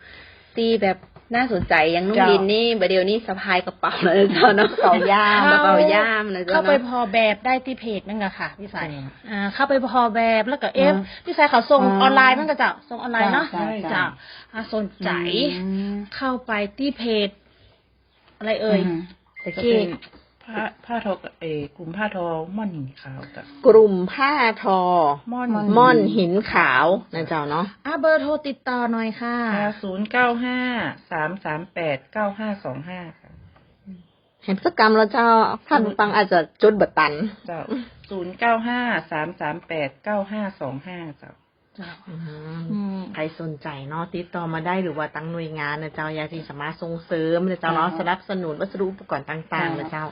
ตี้แบบน่าสนใจ๋ อย่างน้อง เจ้า ลินนี่ บ่าเดี่ยวนี้สะพายกระเป๋าแล้วนะเจ้าเนาะ กระเป๋าย่าม กระเป๋าย่ามนะเจ้าเนาะ เข้าไปผ่อแบบได้ตี้เพจนั่นแหละค่ะ ปี้สาย อืม อ่า เข้าไปผ่อแบบแล้วก็เอฟ อืม ปี้สายเขาส่ง อ๋อ ออนไลน์มันก็จะส่งออนไลน์เนาะ เจ้า เจ้า เจ้า อ่า สนใจ๋ อืม เข้าไปตี้เพจ อะไรเอ่ย อืม ตะกี้ จะเป๋นผ้า ผ้าทอ เอ่อ กลุ่มผ้าทอม่อนหินขาวกับ กลุ่มผ้าทอ ม่อน ม่อนหินขาวนะเจ้าเนาะ อ่ะ เบอร์โทรติดต่อหน่อยค่ะ ค่ะ ศูนย์เก้าห้า สามสามแปด เก้าห้าสองห้า ค่ะ แหมสักกำแล้วเจ้า ต้านผู้ฟังอาจจะจดบ่ตัน เจ้า ศูนย์เก้าห้า สามสามแปด เก้าห้าสองห้า เจ้า เจ้า อืม อืม ใผสนใจ๋เนาะ ติดต่อมาได้ หรือว่าตางหน่วยงานนะเจ้า อยากตี้จะมาส่งเสริมนะเจ้าเนาะ เจ้า สนับสนุนวัสดุอุปกรณ์ต่างๆ เจ้า นะเจ้า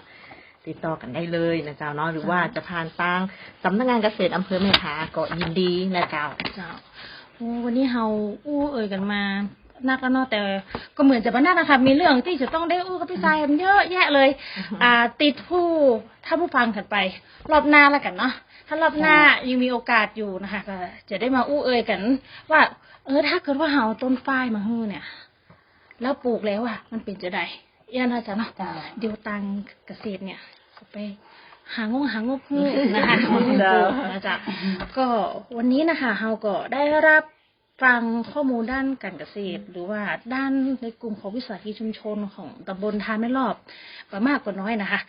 ติดต่อกั๋นได้เลยนะเจ้าเนาะ หรือว่า เจ้า จะผ่านตางสำนักงานเกษตรอำเภอแม่ทาก็ยินดีนะเจ้า เจ้า โอ้ วันนี้เฮาอู้เอ่ยกั๋นมานักแล้วเนาะ แต่ก็เหมือนจะบ่นักนะคะ มีเรื่องตี้จะต้องได้อู้กับปี้สายเยอะแยะเลย อ่า ติดผู้ ต้านผู้ฟังกั๋นไป รอบหน้าแล้วกั๋นเนาะ ถ้ารอบหน้า เจ้า ยังมีโอกาสอยู่นะคะ ก็จะได้มาอู้เอ่ยกั๋นว่า เออ ถ้าเกิดว่าเฮาเอาต้นฝ้ายมาหื้อเนี่ย แล้วปลูกแล้วอะ มันเป๋นจะใด เอี้ยนะเจ้าเนาะ เจ้า เดี๋ยวตางเกษตรเนี่ย ไปหางงหางบหื้อนะคะ เจ้า นะเจ้า ก็วันนี้นะคะ เฮาก็ได้รับฟังข้อมูลด้านก๋านเกษตร หรือว่าด้านในกลุ่มของวิสาหกิจชุมชนของตำบลทาแม่ลอบ บ่มากบ่น้อยนะคะ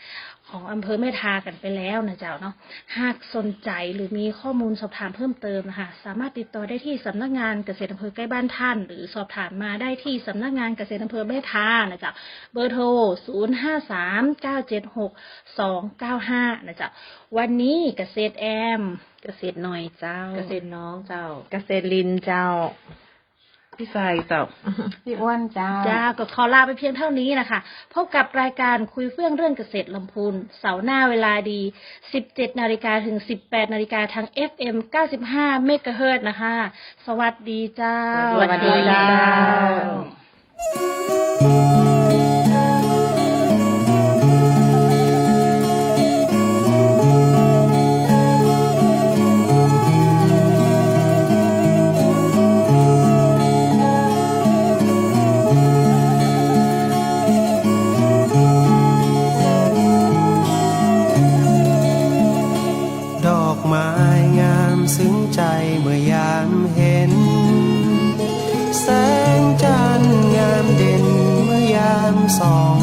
ของอำเภอแม่ทากั๋นไปแล้วนะเจ้าเนาะ หากสนใจ๋หรือมีข้อมูลสอบถามเพิ่มเติมนะคะ สามารถติดต่อได้ที่สำนักงานเกษตรอำเภอใกล้บ้านท่าน หรือสอบถามมาได้ที่สำนักงานเกษตรอำเภอแม่ทานะเจ้า เบอร์โทร ศูนย์ห้าสาม เก้าเจ็ดหก สองเก้าห้า นะเจ้า วันนี้เกษตรแอม เกษตรน้อยเจ้า เกษตรน้องเจ้า เกษตรลินเจ้า พี่สายเจ้า พี่อ้วนเจ้า เจ้า ก็ขอลาไปเพียงเท่านี้นะคะ พบกับรายการคุยเฟื่องเรื่องเกษตรลำพูน เสาร์หน้าเวลาดี สิบเจ็ดนาฬิกา ถึง สิบแปดนาฬิกา ทาง เอฟเอ็ม เก้าสิบห้า เมกะเฮิรตซ์นะคะ สวัสดีเจ้า สวัสดีเจ้า ดอกไม้งามซึ้งใจเมื่อยามเห็น แสงจันทร์งามเด่นเมื่อยามส่อง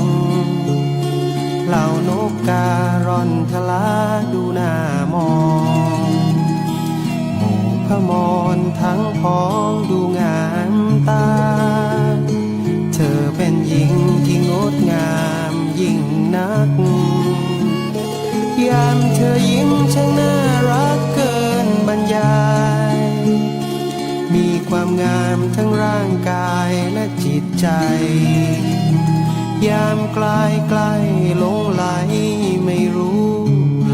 เหล่านกการ่อนทะลาดูน่ามอง หมู่พมรทั้งผองดูงามตา เธอเป็นหญิงที่งดงามยิ่งนัก ยามเธอยิ้มช่างน่ารักเกินบรรยาย มีความงามทั้งร่างกายและจิตใจ ยามใกล้ๆ หลงใหลไม่รู้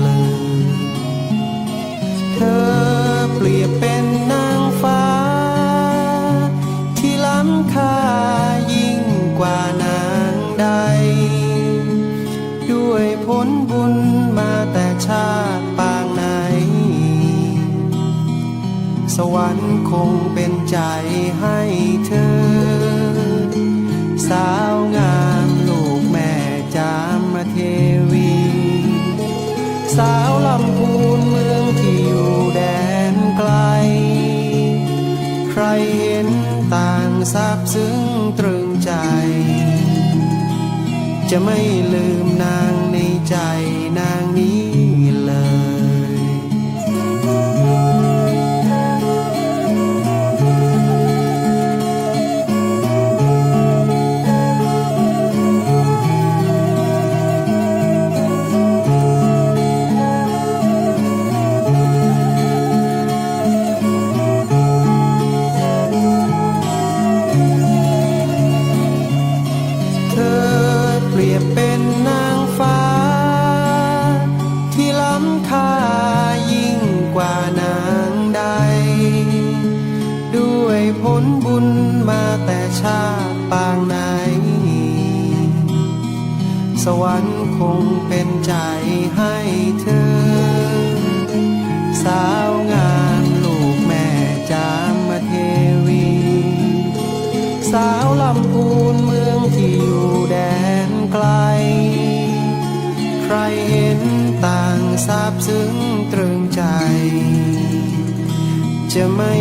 เลิก เธอเปรียบเป็นนางฟ้า ที่ล้ำค่ายิ่งกว่านางใด ด้วยผลบุญมาแต่ชาติปางไหน สวรรค์คงเป็นใจให้เธอ สาวงามลูกแม่จามเทวี สาวลำพูนเมืองที่อยู่แดนไกล ใครเห็นต่างซาบซึ้งตรึงใจ จะไม่ลืมนางในใจนางนี้เลย เธอเปรียบเป็นนางฟ้า ที่ล้ำค่ายิ่งกว่านางใด ด้วยผลบุญมาแต่ชาติปางไหน สวรรค์คงเป็นใจให้เธอ สาวงามลูกแม่จามเทวี สาวลำพูนเมืองที่อยู่แดนไกล ใครเห็นต่างซาบซึ้งตรึงใจ จะไม่